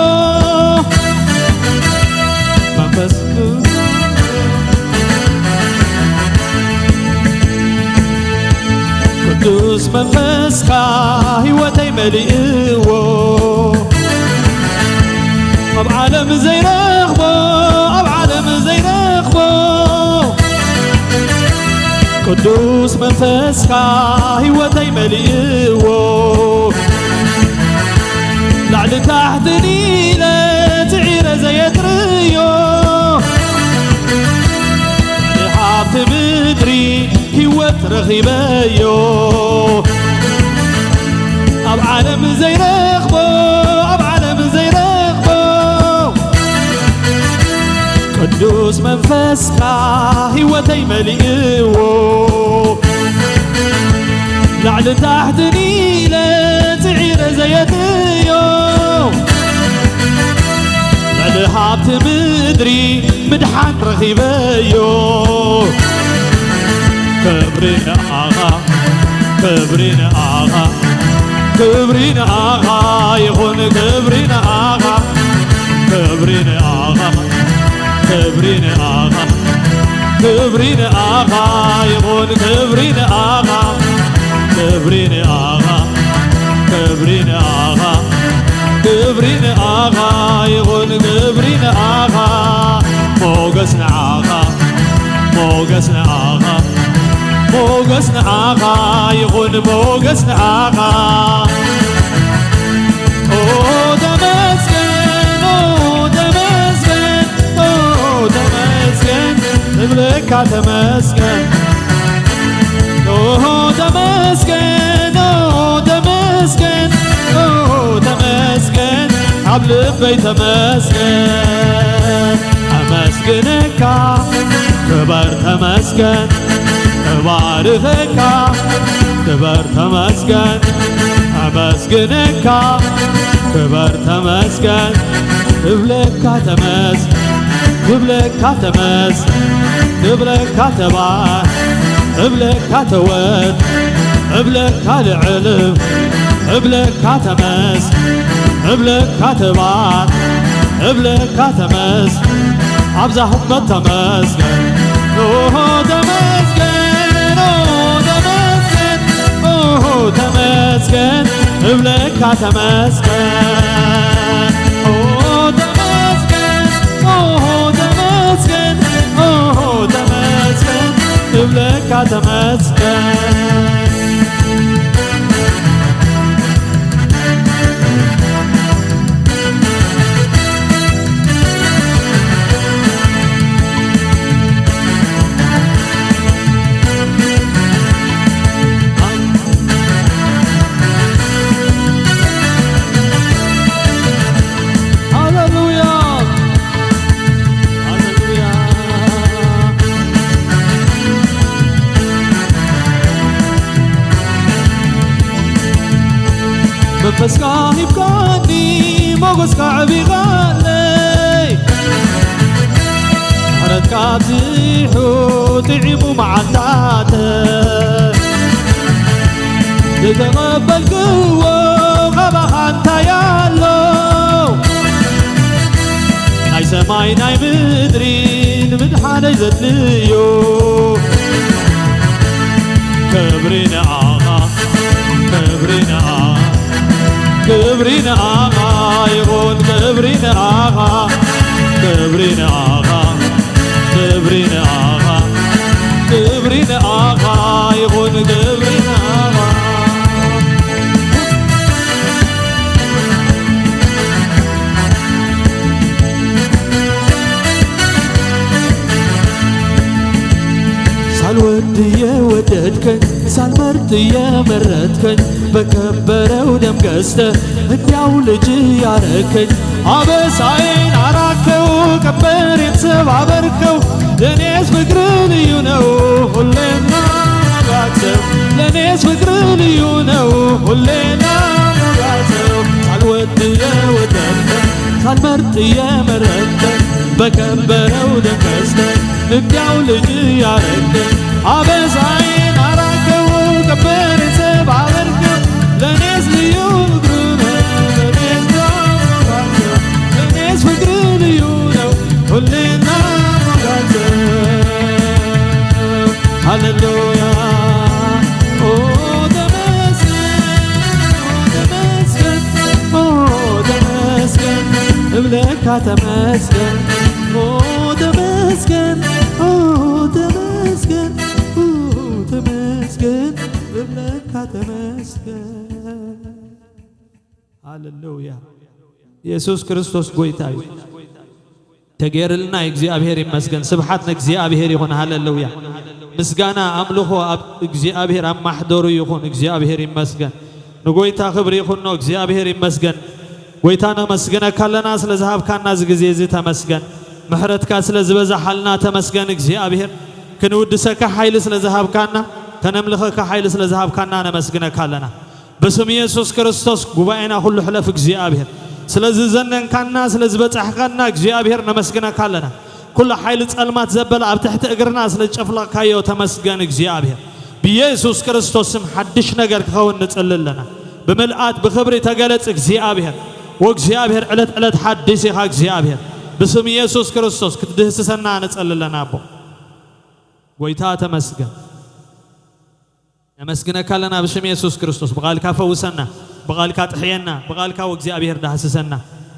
መንፈስ ቅዱስ መንፈስካ ህይወተይ መሊእዎ ኣብ ዓለም ዘይረኽቦ ኣብ ዓለም ዘይረኽቦ ቅዱስ መንፈስካ ህይወተይ መሊእዎ ላዕሊ ታሕቲ ኒለ ጽዒረ ዘየትርዮ ሃብቲ ምድሪ ህይወት ረኺበዮ ኣብ ዓለም ዘይረኽቦ ኣብ ዓለም ዘይረኽቦ ቅዱስ መንፈስካ ህይወተይ መሊእዎ ላዕሊ ታሕቲ ኒለ ጽዒረ ዘየትዮ ልዕሊ ሃብቲ ምድሪ ምድሓን ረኺበዮ ክብሪ ንኣኻ ክብሪ ንኣኻ ክብሪ ንኣኻ ይኹን ክብሪ ንኣኻ ክብሪ ንኣኻ ክብሪ ንኣኻ ክብሪ ንኣኻ ይኹን ክብሪ ንኣኻ ክብሪ ንኣኻ ክብሪ ንኣኻ ክብሪ ንኣኻ ንዓኻ ይኹን ክብሪ ንዓኻ፣ ሞገስ ንዓኻ፣ ሞገስ ንዓኻ፣ ሞገስ ንዓኻ ይኹን፣ ሞገስ ንዓኻ። ኦ ተመስገን፣ ኦ ተመስገን፣ ኦ ተመስገን፣ ንብለካ ተመስገን። ኦ ተመስገን፣ ኦ ተመስገን፣ ኦ ተመስገን፣ ካብ ልበይ ተመስገን። ኣመስግነካ፣ ክበር ተመስገን፣ እባርኸካ፣ ክበር ተመስገን፣ ኣመስግነካ፣ ክበር ተመስገን፣ እብለካ ተመስ-፣ እብለካ ተመስ-፣ እብለካ ተባ-፣ እብለካ ተወት፣ እብለካ ልዕል፣ እብለካ ተመስ-፣ እብለካ ተባ-፣ እብለካ ተመስ-፣ ኣብዛ ህሞት ተመስገን። ኦሆ ተመስገን፣ ኦ ተመስገን፣ ኦሆ ተመስገን፣ እብለካ ተመስገን። ኦ ተመስገን፣ ኦሆ ተመስገን፣ ኦሆ ተመስገን፣ እብለካ ተመስገን። ሃሌሉያ፣ ሃሌሉያ። መንፈስካ ሂብካኒ፣ ሞገስካ ኣዕቢኻለይ። ምሕረትካ ኣብዚሑ ጥዒሙ መዓልታተ፣ ዝተቐበልክዎ ካባኻ እንታይ ኣሎ? ናይ ሰማይ ናይ ምድሪ ንምድሓነይ ዘድልዮ። ክብሪ ንዓኻ፣ ክብሪ ንዓኻ፣ ክብሪ ንዓኻ ይኹን፣ ክብሪ ንዓኻ፣ ክብሪ ንዓኻ፣ ክብሪ ንዓኻ፣ ክብሪ ንዓኻ ይኹን፣ ክብሪ ንዓኻ። ሳልወድ የወደድከኝ፣ ሳልመርጥ የመረጥከኝ፣ በከበረው ደም ገዝተህ እንዲያው ልጅ ያረከኝ። አበሳዬን አራከው፣ ቀንበሬን ሰባበርከው። ለኔስ ፍቅር ልዩ ነው፣ ሁሌ እናውጋቸው። ለኔስ ፍቅር ልዩ ነው፣ ሁሌ እናውጋቸው። ሳልወድ የወደድከኝ፣ ሳልመርጥ የመረጥከኝ፣ በከበረው ደም ገዝተህ እንዲያው ልጅ ያረከኝ። አበሳዬን አራከው፣ ቀንበሬን ሰባበርከው። ለኔስ ልዩ ፍቅር ነው፣ ለኔስ ለኔስ ፍቅር ልዩ ነው፣ ሁሌ እናሞጋግሰው። ሃሌሉያ። ኦ ተመስገን፣ ኦ ተመስገን፣ ኦ ተመስገን፣ እብለካ ተመስገን። ኦ ተመስገን፣ ኦ ተመስገን፣ ኦ ተመስገን፣ እብለካ ተመስገን። ሃሌሉያ። ኢየሱስ ክርስቶስ ጎይታ እዩ። ተገይርልና እግዚኣብሔር ይመስገን። ስብሓት ንእግዚኣብሔር ይኹን። ሃሌሉያ። ምስጋና ኣምልኾ ኣብ እግዚኣብሔር ኣብ ማሕደሩ ይኹን። እግዚኣብሔር ይመስገን። ንጎይታ ክብሪ ይኹኖ። እግዚኣብሔር ይመስገን። ጎይታ ነመስግነካ ኣለና ስለ ዝሃብካና እዚ ግዜ እዚ ተመስገን። ምሕረትካ ስለ ዝበዛሓልና ተመስገን እግዚኣብሔር። ክንውድሰካ ሓይሊ ስለ ዝሃብካና፣ ከነምልኸካ ሓይሊ ስለ ዝሃብካና ነመስግነካ ኣለና። ብስም ኢየሱስ ክርስቶስ ጉባኤና ኩሉ ሕለፍ እግዚኣብሔር። ስለዚ ዘነንካና፣ ስለ ዝበጻሕካና እግዚኣብሔር ነመስግነካ ኣለና። ኩሉ ሓይሊ ጸልማት ዘበለ ኣብ ትሕቲ እግርና ስለ ዝጨፍለቕካዮ ተመስገን እግዚኣብሔር። ብኢየሱስ ክርስቶስ ስም ሓድሽ ነገር ክኸውን ንጽሊ ኣለና። ብምልኣት ብኽብሪ ተገለጽ እግዚኣብሔር። ወእግዚኣብሔር ዕለት ዕለት ሓድሽ ኢኻ እግዚኣብሔር። ብስም ኢየሱስ ክርስቶስ ክትድህስሰና ንጸሊ ኣለና ኣቦ። ጎይታ ተመስገን። ነመስግነካ ኣለና ብሽም የሱስ ክርስቶስ። ብቓልካ ፈውሰና፣ ብቓልካ ጥሕየና፣ ብቓልካ ወእግዚኣብሔር ዳህስሰና።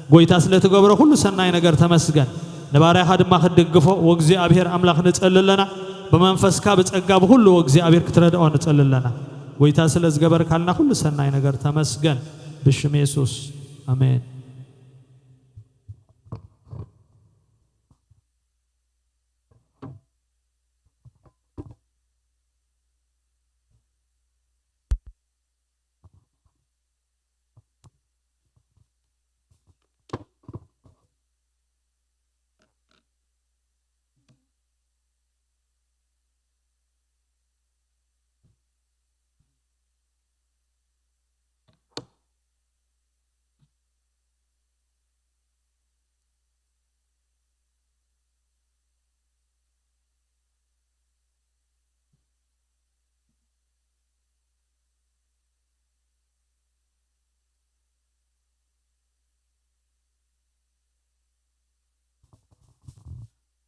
ጎይታ ስለትገብሮ ኩሉ ሰናይ ነገር ተመስገን። ንባርያኻ ድማ ክትድግፎ ወእግዚኣብሔር ኣምላኽ ንጸሊ ኣለና። ብመንፈስካ ብጸጋ ብኹሉ ወእግዚኣብሔር ክትረድኦ ንጸሊ ኣለና። ጎይታ ስለ ዝገበርካልና ኩሉ ሰናይ ነገር ተመስገን። ብሽም የሱስ ኣሜን።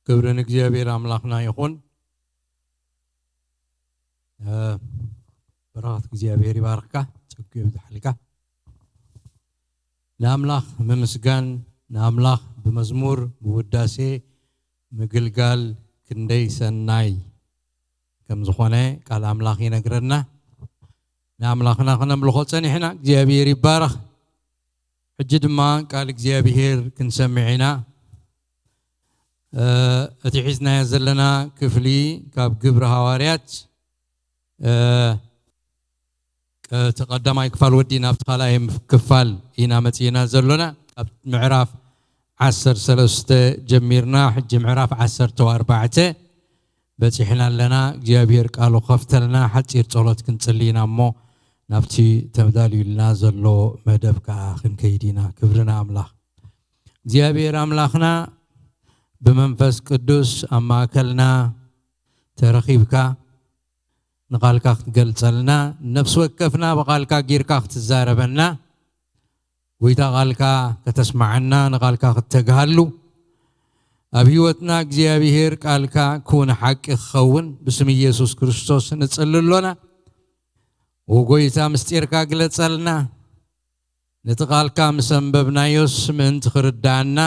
ክብሪ ንእግዚኣብሔር ኣምላኽና ይኹን። እ፣ በረኸት እግዚኣብሔር ይባርኽካ፣ ጸጉ የብዝሓልካ። ንኣምላኽ ምምስጋን፣ ንኣምላኽ ብመዝሙር ብውዳሴ ምግልጋል ክንደይ ሰናይ ከም ዝኾነ ቃል ኣምላኽ ይነግረና። ንኣምላኽና ክነምልኾ ጸኒሕና፣ እግዚኣብሔር ይባረኽ። ሕጂ ድማ ቃል እግዚኣብሔር ክንሰምዕ ኢና። እ፣ እቲ ሒዝናዮ ዘለና ክፍሊ ካብ ግብሪ ሃዋርያት፣ እ፣ እቲ ቀዳማይ ክፋል ወዲእና ኣብቲ ካልኣይ ክፋል ኢና መጺእና ዘሎና። ካብ ምዕራፍ ዓሰርተ ሰለስተ ጀሚርና፣ ሕጂ ምዕራፍ ዓሰርተ ኣርባዕተ በጺሕና ኣለና። እግዚኣብሔር ቃሉ ከፍተልና፣ ሓጺር ጸሎት ክንጽሊ ኢና እሞ ናብቲ ተዳልዩልና ዘሎ መደብ ከኣ ክንከይድ ኢና። ክብሪ ንኣምላኽ። እግዚኣብሔር ኣምላኽና ብመንፈስ ቅዱስ ኣብ ማእከልና ተረኺብካ ንቓልካ ክትገልጸልና፣ ነፍሲ ወከፍና ብቓልካ ጌርካ ክትዛረበና፣ ጎይታ ቃልካ ከተስምዓና፣ ንቓልካ ክትተግሃሉ፣ ኣብ ህይወትና እግዚኣብሔር ቃልካ ክውን ሓቂ ክኸውን ብስም ኢየሱስ ክርስቶስ ንጽሊ ኣሎና። ወጎይታ ምስጢርካ ግለጸልና። ነቲ ቃልካ ምስ ኣንበብናዮስ ምእንቲ ክርድኣና፣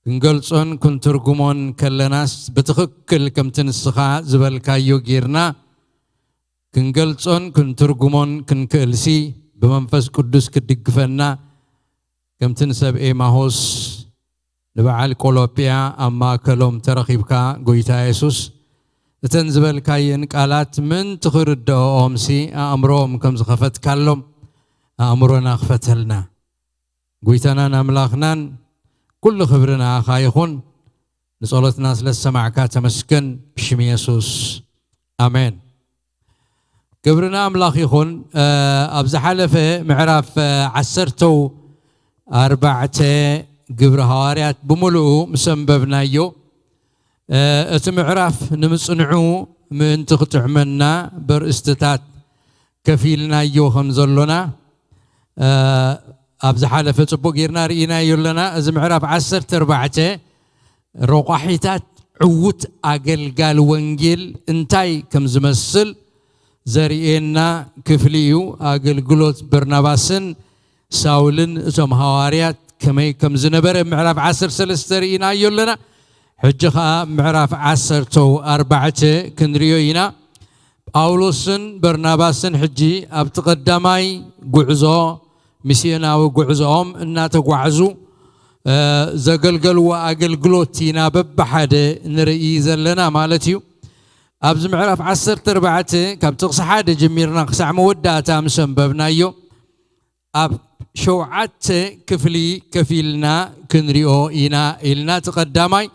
ክንገልጾን ክንትርጉሞን ከለናስ ብትኽክል ከምቲ ንስኻ ዝበልካዮ ጌርና ክንገልጾን ክንትርጉሞን ክንክእልሲ፣ ብመንፈስ ቅዱስ ክትድግፈና፣ ከምቲ ንሰብ ኤማሆስ ንበዓል ቆሎጵያ ኣብ ማእከሎም ተረኺብካ፣ ጎይታ የሱስ፣ እተን ዝበልካየን ቃላት ምእንቲ ክርድኦኦምሲ ኣእምሮኦም ከም ዝኸፈትካሎም ኣእምሮና ክፈተልና። ጎይታናን ኣምላኽናን፣ ኩሉ ክብሪ ንኣኻ ይኹን። ንጸሎትና ስለ ዝሰማዕካ ተመስገን፣ ብሽም የሱስ፣ ኣሜን። ክብሪ ንኣምላኽ ይኹን። እ፣ ኣብ ዝሓለፈ ምዕራፍ፣ እ፣ ዓሰርተው ኣርባዕተ ግብሪ ሃዋርያት ብምሉኡ ምስ ኣንበብናዮ፣ እ፣ እቲ ምዕራፍ ንምጽንዑ ምእንቲ ክጥዕመና በርእስትታት ከፊልናዮ ከም ዘሎና፣ እ፣ ኣብ ዝሓለፈ ጽቡቕ ጌርና ርኢናዮ ኣለና። እዚ ምዕራፍ ዓሰርተ ኣርባዕተ ረቋሒታት ዕዉት ኣገልጋሊ ወንጌል እንታይ ከም ዝመስል ዘርእየና ክፍሊ እዩ። ኣገልግሎት በርናባስን ሳውልን እቶም ሃዋርያት ከመይ ከም ዝነበረ ምዕራፍ ዓሰርተ ሰለስተ ርኢናዮ ኣለና። ሕጂ ኸኣ ምዕራፍ ዓሰርተው ኣርባዕተ ክንርእዮ ኢና። ጳውሎስን በርናባስን ሕጂ ኣብቲ ቀዳማይ ጉዕዞ፣ ሚስዮናዊ ጉዕዞኦም እናተጓዕዙ፣ እ፣ ዘገልገልዎ ኣገልግሎት ኢና በብሓደ ንርኢ ዘለና ማለት እዩ። ኣብዚ ምዕራፍ ዓሰርተ ኣርባዕተ ካብ ጥቕሲ ሓደ ጀሚርና ክሳዕ መወዳእታ ምስ ኣንበብናዮ፣ ኣብ ሸውዓተ ክፍሊ ከፊልና ክንሪኦ ኢና ኢልና። እቲ ቀዳማይ፣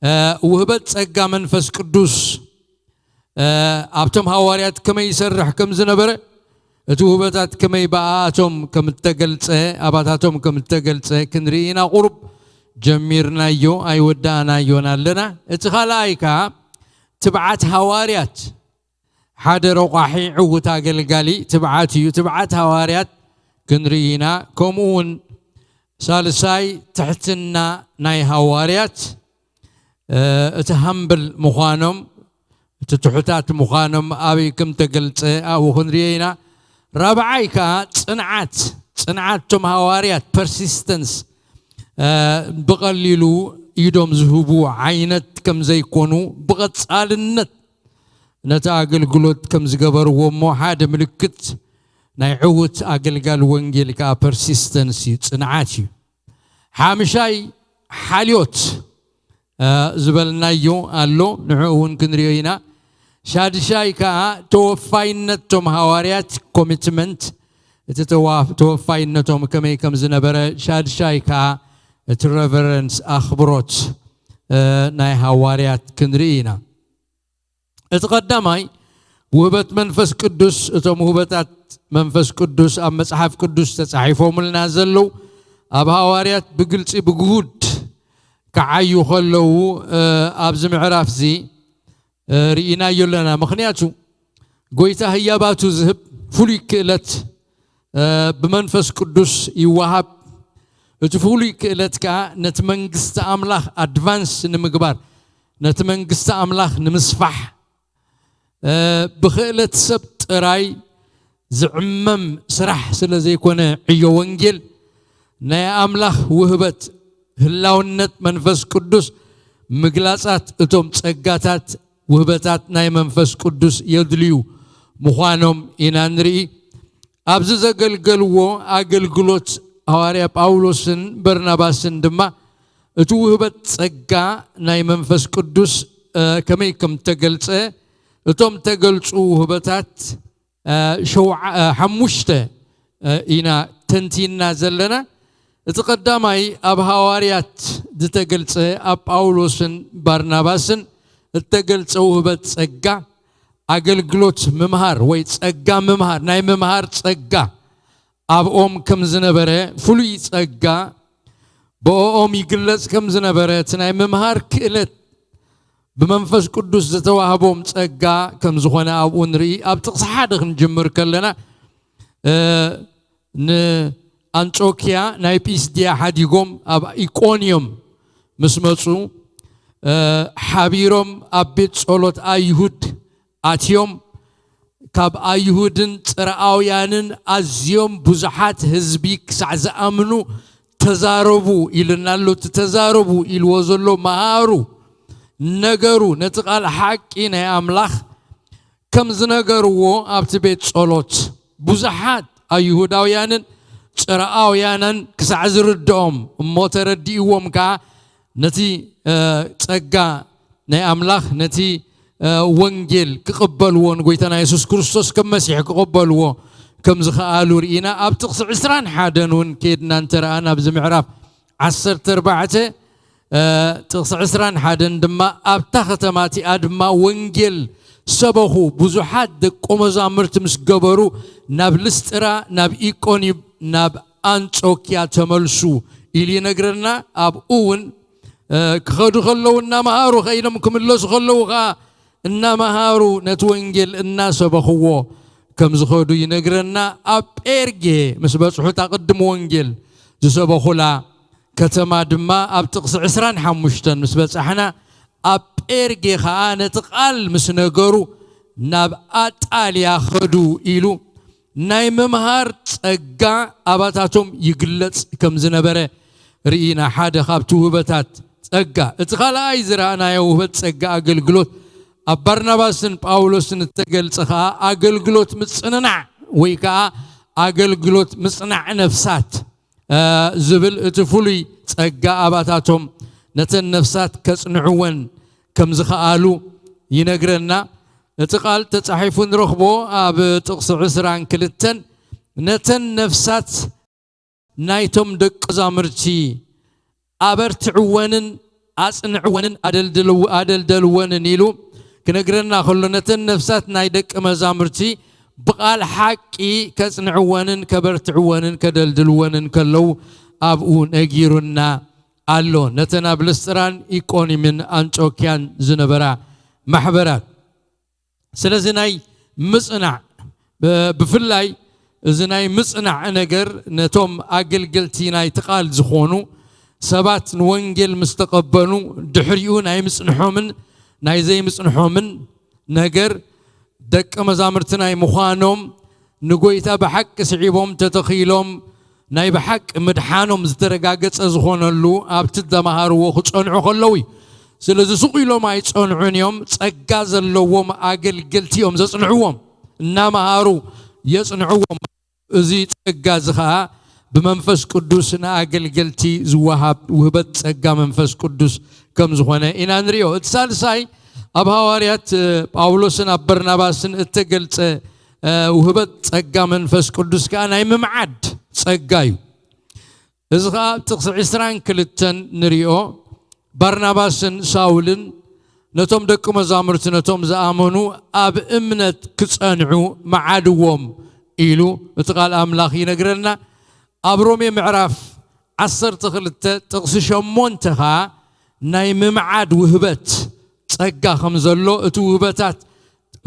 እ፣ ውህበት ጸጋ መንፈስ ቅዱስ፣ እ፣ ኣብቶም ሃዋርያት ከመይ ይሰርሕ ከም ዝነበረ፣ እቲ ውህበታት ከመይ ብኣኣቶም ከም እተገልጸ፣ ኣባታቶም ከም እተገልጸ ክንርኢ ኢና። ቁሩብ ጀሚርናዮ፣ ኣይወዳእናዮን ኣለና። እቲ ካልኣይ ከኣ ትብዓት ሃዋርያት፣ ሓደ ረቋሒ ዕዉት ኣገልጋሊ ትብዓት እዩ። ትብዓት ሃዋርያት ክንርኢ ኢና። ከምኡ እውን ሳልሳይ ትሕትና ናይ ሃዋርያት፣ እ፣ እቲ ሃምብል ምዃኖም፣ እቲ ትሑታት ምዃኖም ኣበይ ከም ተገልጸ ኣብኡ ክንርእዮ ኢና። ራብዓይ ከኣ ጽንዓት፣ ጽንዓት እቶም ሃዋርያት፣ ፐርሲስተንስ፣ ብቐሊሉ ኢዶም ዝህቡ ዓይነት ከም ዘይኮኑ፣ ብቐጻልነት ነቲ ኣገልግሎት ከም ዝገበርዎ እሞ፣ ሓደ ምልክት ናይ ዕዉት ኣገልጋሊ ወንጌል ከኣ ፐርሲስተንስ እዩ፣ ጽንዓት እዩ። ሓምሻይ ሓልዮት ዝበልናዮ ኣሎ፣ ንዕኡ እውን ክንሪኦ ኢና። ሻድሻይ ከኣ ተወፋይነት እቶም ሃዋርያት፣ ኮሚትመንት፣ እቲ ተወፋይነቶም ከመይ ከም ዝነበረ። ሻድሻይ ከኣ እቲ ሬቨረንስ፣ ኣኽብሮት ናይ ሃዋርያት ክንርኢ ኢና። እቲ ቀዳማይ ውህበት መንፈስ ቅዱስ፣ እቶም ውህበታት መንፈስ ቅዱስ ኣብ መጽሓፍ ቅዱስ ተጻሒፎምልና ዘለዉ፣ ኣብ ሃዋርያት ብግልጺ ብግሁድ ክዓዩ ከለዉ ኣብዚ ምዕራፍ እዚ ርኢናዮ ኣለና። ምኽንያቱ ጎይታ ህያባቱ ዝህብ ፍሉይ ክእለት ብመንፈስ ቅዱስ ይወሃብ። እቲ ፍሉይ ክእለት ከኣ ነቲ መንግስቲ ኣምላኽ ኣድቫንስ ንምግባር፣ ነቲ መንግስቲ ኣምላኽ ንምስፋሕ፣ ብክእለት ሰብ ጥራይ ዝዕመም ስራሕ ስለ ዘይኮነ፣ ዕዮ ወንጌል ናይ ኣምላኽ ውህበት፣ ህላውነት መንፈስ ቅዱስ፣ ምግላጻት እቶም ጸጋታት፣ ውህበታት ናይ መንፈስ ቅዱስ የድልዩ ምዃኖም ኢና ንርኢ። ኣብዚ ዘገልገልዎ ኣገልግሎት፣ ሃዋርያ ጳውሎስን በርናባስን ድማ እቲ ውህበት ጸጋ ናይ መንፈስ ቅዱስ ከመይ ከም ተገልጸ፣ እቶም ተገልጹ ውህበታት ሓሙሽተ ኢና ተንቲና ዘለና። እቲ ቀዳማይ ኣብ ሃዋርያት ዝተገልጸ፣ ኣብ ጳውሎስን ባርናባስን እተገልጸ ውህበት ጸጋ፣ ኣገልግሎት ምምሃር ወይ ጸጋ ምምሃር፣ ናይ ምምሃር ጸጋ ኣብኦም ከም ዝነበረ፣ ፍሉይ ጸጋ ብኦም ይግለጽ ከም ዝነበረ፣ እቲ ናይ ምምሃር ክእለት ብመንፈስ ቅዱስ ዝተዋህቦም ጸጋ ከም ዝኾነ ኣብኡ ንርኢ። ኣብ ጥቕሲ ሓደ ክንጅምር ከለና፣ ንኣንጾኪያ ናይ ጲስድያ ሓዲጎም ኣብ ኢቆንዮም ምስ መጹ፣ ሓቢሮም ኣብ ቤት ጸሎት ኣይሁድ ኣትዮም፣ ካብ ኣይሁድን ጽርኣውያንን ኣዝዮም ብዙሓት ህዝቢ ክሳዕ ዝኣምኑ ተዛረቡ ኢልና ኣሎ። እቲ ተዛረቡ ኢልዎ ዘሎ መሃሩ፣ ነገሩ፣ ነቲ ቃል ሓቂ ናይ ኣምላኽ ከም ዝነገርዎ ኣብቲ ቤት ጸሎት ብዙሓት ኣይሁዳውያንን ጽርኣውያንን ክሳዕ ዝርድኦም እሞ ተረዲእዎም ከኣ ነቲ ጸጋ ናይ ኣምላኽ፣ ነቲ ወንጌል ክቕበልዎ፣ ንጎይታና የሱስ ክርስቶስ ከም መሲሕ ክቕበልዎ ከም ዝኸኣሉ ርኢና። ኣብ ጥቕሲ ዕስራን ሓደን እውን ከይድና እንተ ረኣና፣ ኣብዚ ምዕራፍ ዓሰርተ ኣርባዕተ ጥቕሲ ዕስራን ሓደን ድማ፣ ኣብታ ከተማ እቲኣ ድማ ወንጌል ሰበኹ፣ ብዙሓት ደቀ መዛሙርቲ ምስ ገበሩ ናብ ልስጥራ፣ ናብ ኢቆንዩም፣ ናብ ኣንጾኪያ ተመልሱ ኢሉ ይነግረና። ኣብኡ እውን ክኸዱ ከለዉ እናመሃሩ፣ ከኢሎም ክምለሱ ከለዉ ኸዓ እናመሃሩ፣ ነቲ ወንጌል እናሰበኽዎ ከም ዝኸዱ ይነግረና። ኣብ ጴርጌ ምስ በጽሑ፣ እታ ቅድሚ ወንጌል ዝሰበኹላ ከተማ ድማ ኣብ ጥቕሲ ዕስራን ሓሙሽተን ምስ በጻሕና፣ ኣብ ጴርጌ ኸዓ ነቲ ቃል ምስ ነገሩ ናብ ኣጣልያ ኸዱ ኢሉ ናይ ምምሃር ጸጋ ኣባታቶም ይግለጽ ከም ዝነበረ ርኢና። ሓደ ካብቲ ውህበታት ጸጋ። እቲ ካልኣይ ዝረኣናዮ ውህበት ጸጋ ኣገልግሎት ኣብ ባርናባስን ጳውሎስን እተገልጸ ኸኣ ኣገልግሎት ምጽንናዕ ወይ ከኣ ኣገልግሎት ምጽናዕ ነፍሳት ዝብል እቲ ፍሉይ ጸጋ ኣባታቶም ነተን ነፍሳት ከጽንዕወን ከም ዝኸኣሉ ይነግረና። እቲ ቃል ተጻሒፉ ንረኽቦ ኣብ ጥቕሲ ዕስራን ክልተን፣ ነተን ነፍሳት ናይቶም ደቂ መዛሙርቲ ኣበርትዕወንን ኣጽንዕወንን ኣደልድልው-፣ ኣደልደልወንን ኢሉ ክነግረና ከሎ፣ ነተን ነፍሳት ናይ ደቂ መዛሙርቲ ብቓል ሓቂ ከጽንዕወንን ከበርትዕወንን ከደልድልወንን ከለዉ ኣብኡ ነጊሩና ኣሎ፣ ነተን ኣብ ልስጥራን ኢቆንዩምን ኣንጾክያን ዝነበራ ማሕበራት። ስለዚ ናይ ምጽናዕ፣ ብ-፣ ብፍላይ እዚ ናይ ምጽናዕ ነገር ነቶም ኣገልገልቲ ናይቲ ቃል ዝኾኑ ሰባት ንወንጌል ምስ ተቐበሉ፣ ድሕሪኡ ናይ ምጽንሖምን ናይ ዘይምጽንሖምን ነገር፣ ደቀ መዛሙርቲ ናይ ምዃኖም፣ ንጎይታ ብሓቂ ስዒቦም ተተኺሎም፣ ናይ ብሓቂ ምድሓኖም ዝተረጋገጸ ዝኾነሉ ኣብቲ ተማሃርዎ ክጸንዑ ከለዉ እዩ። ስለዚ ስቕ ኢሎም ኣይጸንዑን እዮም። ጸጋ ዘለዎም ኣገልገልቲ እዮም ዘጽንዕዎም። እናመሃሩ የጽንዕዎም። እዚ ጸጋ እዚ ኸኣ ብመንፈስ ቅዱስ ንኣገልገልቲ ዝወሃብ ውህበት ጸጋ መንፈስ ቅዱስ ከም ዝኾነ ኢና ንሪኦ። እቲ ሳልሳይ ኣብ ሃዋርያት እ፣ ጳውሎስን ኣብ በርናባስን እተገልጸ እ፣ ውህበት ጸጋ መንፈስ ቅዱስ ከኣ ናይ ምምዓድ ጸጋ እዩ። እዚ ኸኣ ኣብ ጥቕሲ ዕስራን ክልተን ንሪኦ። ባርናባስን ሳውልን ነቶም ደቂ መዛሙርቲ ነቶም ዝኣመኑ ኣብ እምነት ክጸንዑ መዓድዎም ኢሉ እቲ ቃል ኣምላኽ ይነግረና። ኣብ ሮሜ ምዕራፍ ዓሰርተ ክልተ ጥቕሲ ሸሞንተ ኸኣ ናይ ምምዓድ ውህበት ጸጋ ከም ዘሎ፣ እቲ ውህበታት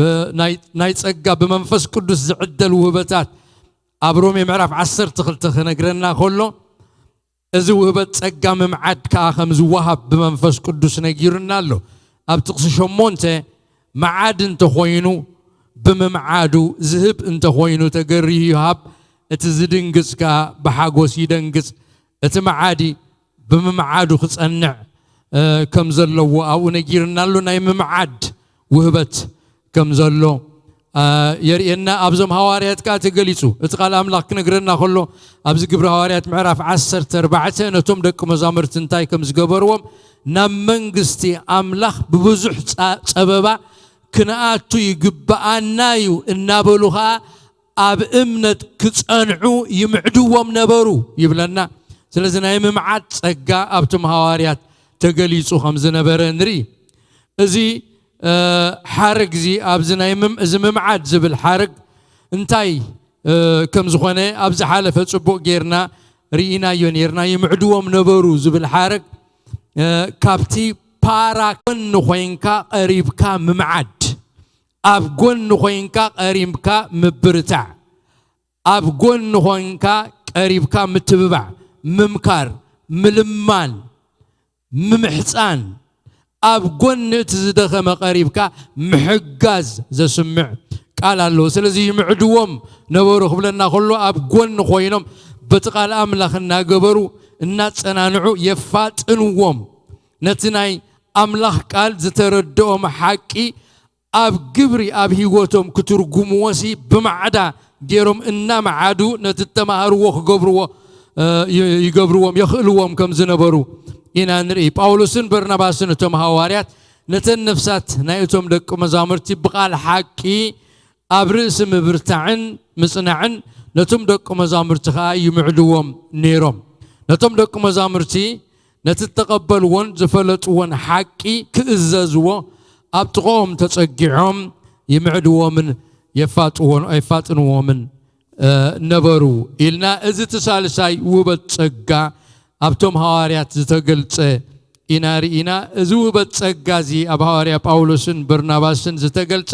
እ፣ ናይ ናይ ጸጋ ብመንፈስ ቅዱስ ዝዕደል ውህበታት ኣብ ሮሜ ምዕራፍ ዓሰርተ ክልተ ክነግረና ከሎ፣ እዚ ውህበት ጸጋ ምምዓድ ከኣ ከም ዝወሃብ ብመንፈስ ቅዱስ ነጊሩና ኣሎ። ኣብ ጥቕሲ ሸሞንተ መዓድ እንተኾይኑ ብምምዓዱ፣ ዝህብ እንተኾይኑ ተገርዩ ይሃብ፣ እቲ ዝድንግጽ ከኣ ብሓጎስ ይደንግጽ። እቲ መዓዲ ብምምዓዱ ክጸንዕ እ፣ ከም ዘለዎ ኣብኡ ነጊርና ኣሎ። ናይ ምምዓድ ውህበት ከም ዘሎ እ፣ የርእየና። ኣብዞም ሃዋርያት ከኣ ተገሊጹ። እቲ ቃል ኣምላኽ ክነግረና ከሎ ኣብዚ ግብሪ ሃዋርያት ምዕራፍ ዓሰርተ ኣርባዕተ ነቶም ደቂ መዛሙርቲ እንታይ ከም ዝገበርዎም፣ ናብ መንግስቲ ኣምላኽ ብብዙሕ ጸ-፣ ጸበባ ክንኣቱ ይግብኣና እዩ እናበሉ ኸኣ ኣብ እምነት ክጸንዑ ይምዕድዎም ነበሩ ይብለና። ስለዚ ናይ ምምዓድ ጸጋ ኣብቶም ሃዋርያት ተገሊጹ ከም ዝነበረ ንርኢ። እዚ እ፣ ሓረግ እዚ ኣብዚ ናይ ምም-፣ እዚ ምምዓድ ዝብል ሓረግ እንታይ እ፣ ከም ዝኾነ ኣብ ዝሓለፈ ጽቡቕ ጌርና ርኢናዮ ኔርና። ይምዕድዎም ነበሩ ዝብል ሓረግ እ፣ ካብቲ ፓራ ጎኒ ኮይንካ ቀሪብካ ምምዓድ፣ ኣብ ጎኒ ኮይንካ ቀሪብካ ምብርታዕ፣ ኣብ ጎኒ ኮይንካ ቀሪብካ ምትብባዕ፣ ምምካር፣ ምልማን፣ ምምሕጻን፣ ኣብ ጎኒ እቲ ዝደኸመ ቀሪብካ ምሕጋዝ ዘስምዕ ቃል ኣለዎ። ስለዚ ይምዕድዎም ነበሩ ክብለና ከሎ ኣብ ጎኒ ኮይኖም በቲ ቃል ኣምላኽ እናገበሩ እናጸናንዑ የፋጥንዎም። ነቲ ናይ ኣምላኽ ቃል ዝተረድኦም ሓቂ ኣብ ግብሪ ኣብ ህይወቶም ክትርጉምዎሲ ብማዕዳ ገይሮም እናመዓዱ ነቲ እተማሃርዎ ክገብርዎ እ፣ ይ-፣ ይገብርዎም የኽእልዎም ከም ዝነበሩ ኢና ንርኢ። ጳውሎስን በርናባስን እቶም ሃዋርያት ነተን ነፍሳት ናይ እቶም ደቂ መዛሙርቲ ብቓል ሓቂ ኣብ ርእሲ ምብርታዕን ምጽናዕን ነቶም ደቂ መዛሙርቲ ኸኣ ይምዕድዎም ነይሮም። ነቶም ደቂ መዛሙርቲ ነቲ እተቐበልዎን ዝፈለጥዎን ሓቂ ክእዘዝዎ ኣብ ጥቕኦም ተጸጊዖም ይምዕድዎምን የፋጥዎን-፣ የፋጥንዎምን እ፣ ነበሩ ኢልና፣ እዚ እቲ ሳልሳይ ውህበት ጸጋ ኣብቶም ሃዋርያት ዝተገልጸ ኢና ርኢና። እዚ ውህበት ጸጋ እዚ ኣብ ሃዋርያ ጳውሎስን በርናባስን ዝተገልጸ፣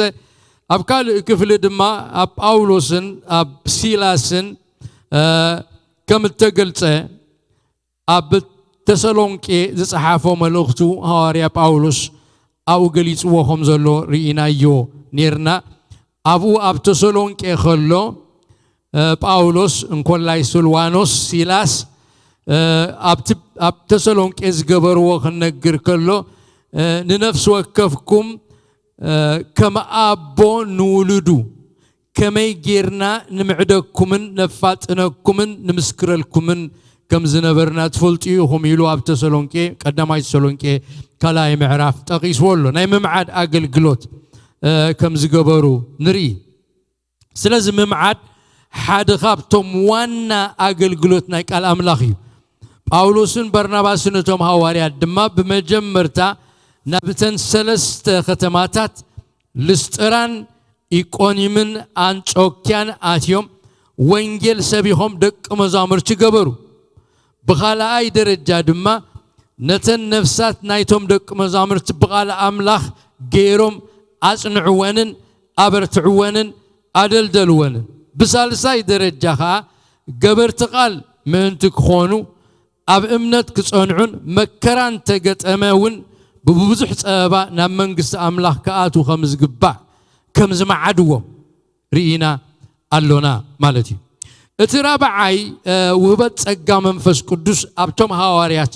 ኣብ ካልእ ክፍሊ ድማ ኣብ ጳውሎስን ኣብ ሲላስን እ፣ ከም እተገልጸ ኣብ ተሰሎንቄ ዝጸሓፎ መልእኽቱ ሃዋርያ ጳውሎስ ኣብኡ ገሊጽዎ ከም ዘሎ ርኢናዮ ኔርና። ኣብኡ ኣብ ተሰሎንቄ ከሎ እ፣ ጳውሎስ እንኮላይ ስልዋኖስ ሲላስ እ፣ ኣብቲ ኣብ ተሰሎንቄ ዝገበርዎ ክነግር ከሎ እ፣ ንነፍሲ ወከፍኩም እ፣ ከም ኣቦ ንውሉዱ ከመይ ጌርና ንምዕደኩምን ነፋጥነኩምን ንምስክረልኩምን ከም ዝነበርና ትፈልጡ ኢኹም ኢሉ ኣብ ተሰሎንቄ፣ ቀዳማይ ተሰሎንቄ ካልኣይ ምዕራፍ ጠቒስዎ ኣሎ። ናይ ምምዓድ ኣገልግሎት እ፣ ከም ዝገበሩ ንርኢ። ስለዚ ምምዓድ ሓደ ካብቶም ዋና ኣገልግሎት ናይ ቃል ኣምላኽ እዩ። ጳውሎስን በርናባስን እቶም ሃዋርያት ድማ ብመጀመርታ ናብተን ሰለስተ ከተማታት ልስጥራን ኢቆኒምን ኣንጾክያን ኣትዮም ወንጌል ሰቢኾም ደቂ መዛሙርቲ ገበሩ። ብኻልኣይ ደረጃ ድማ ነተን ነፍሳት ናይቶም ደቂ መዛሙርቲ ብቓል ኣምላኽ ገይሮም ኣጽንዕወንን ኣበርትዕወንን ኣደልደልወንን። ብሳልሳይ ደረጃ ኸኣ ገበርቲ ቃል ምእንቲ ክኾኑ ኣብ እምነት ክጸንዑን መከራ እንተገጠመ እውን ብብዙሕ ጸበባ ናብ መንግስቲ ኣምላኽ ክኣትዉ ከም ዝግባእ ከም ዝመዓድዎም ርኢና ኣሎና ማለት እዩ። እቲ ራብዓይ ውህበት ጸጋ መንፈስ ቅዱስ ኣብቶም ሃዋርያት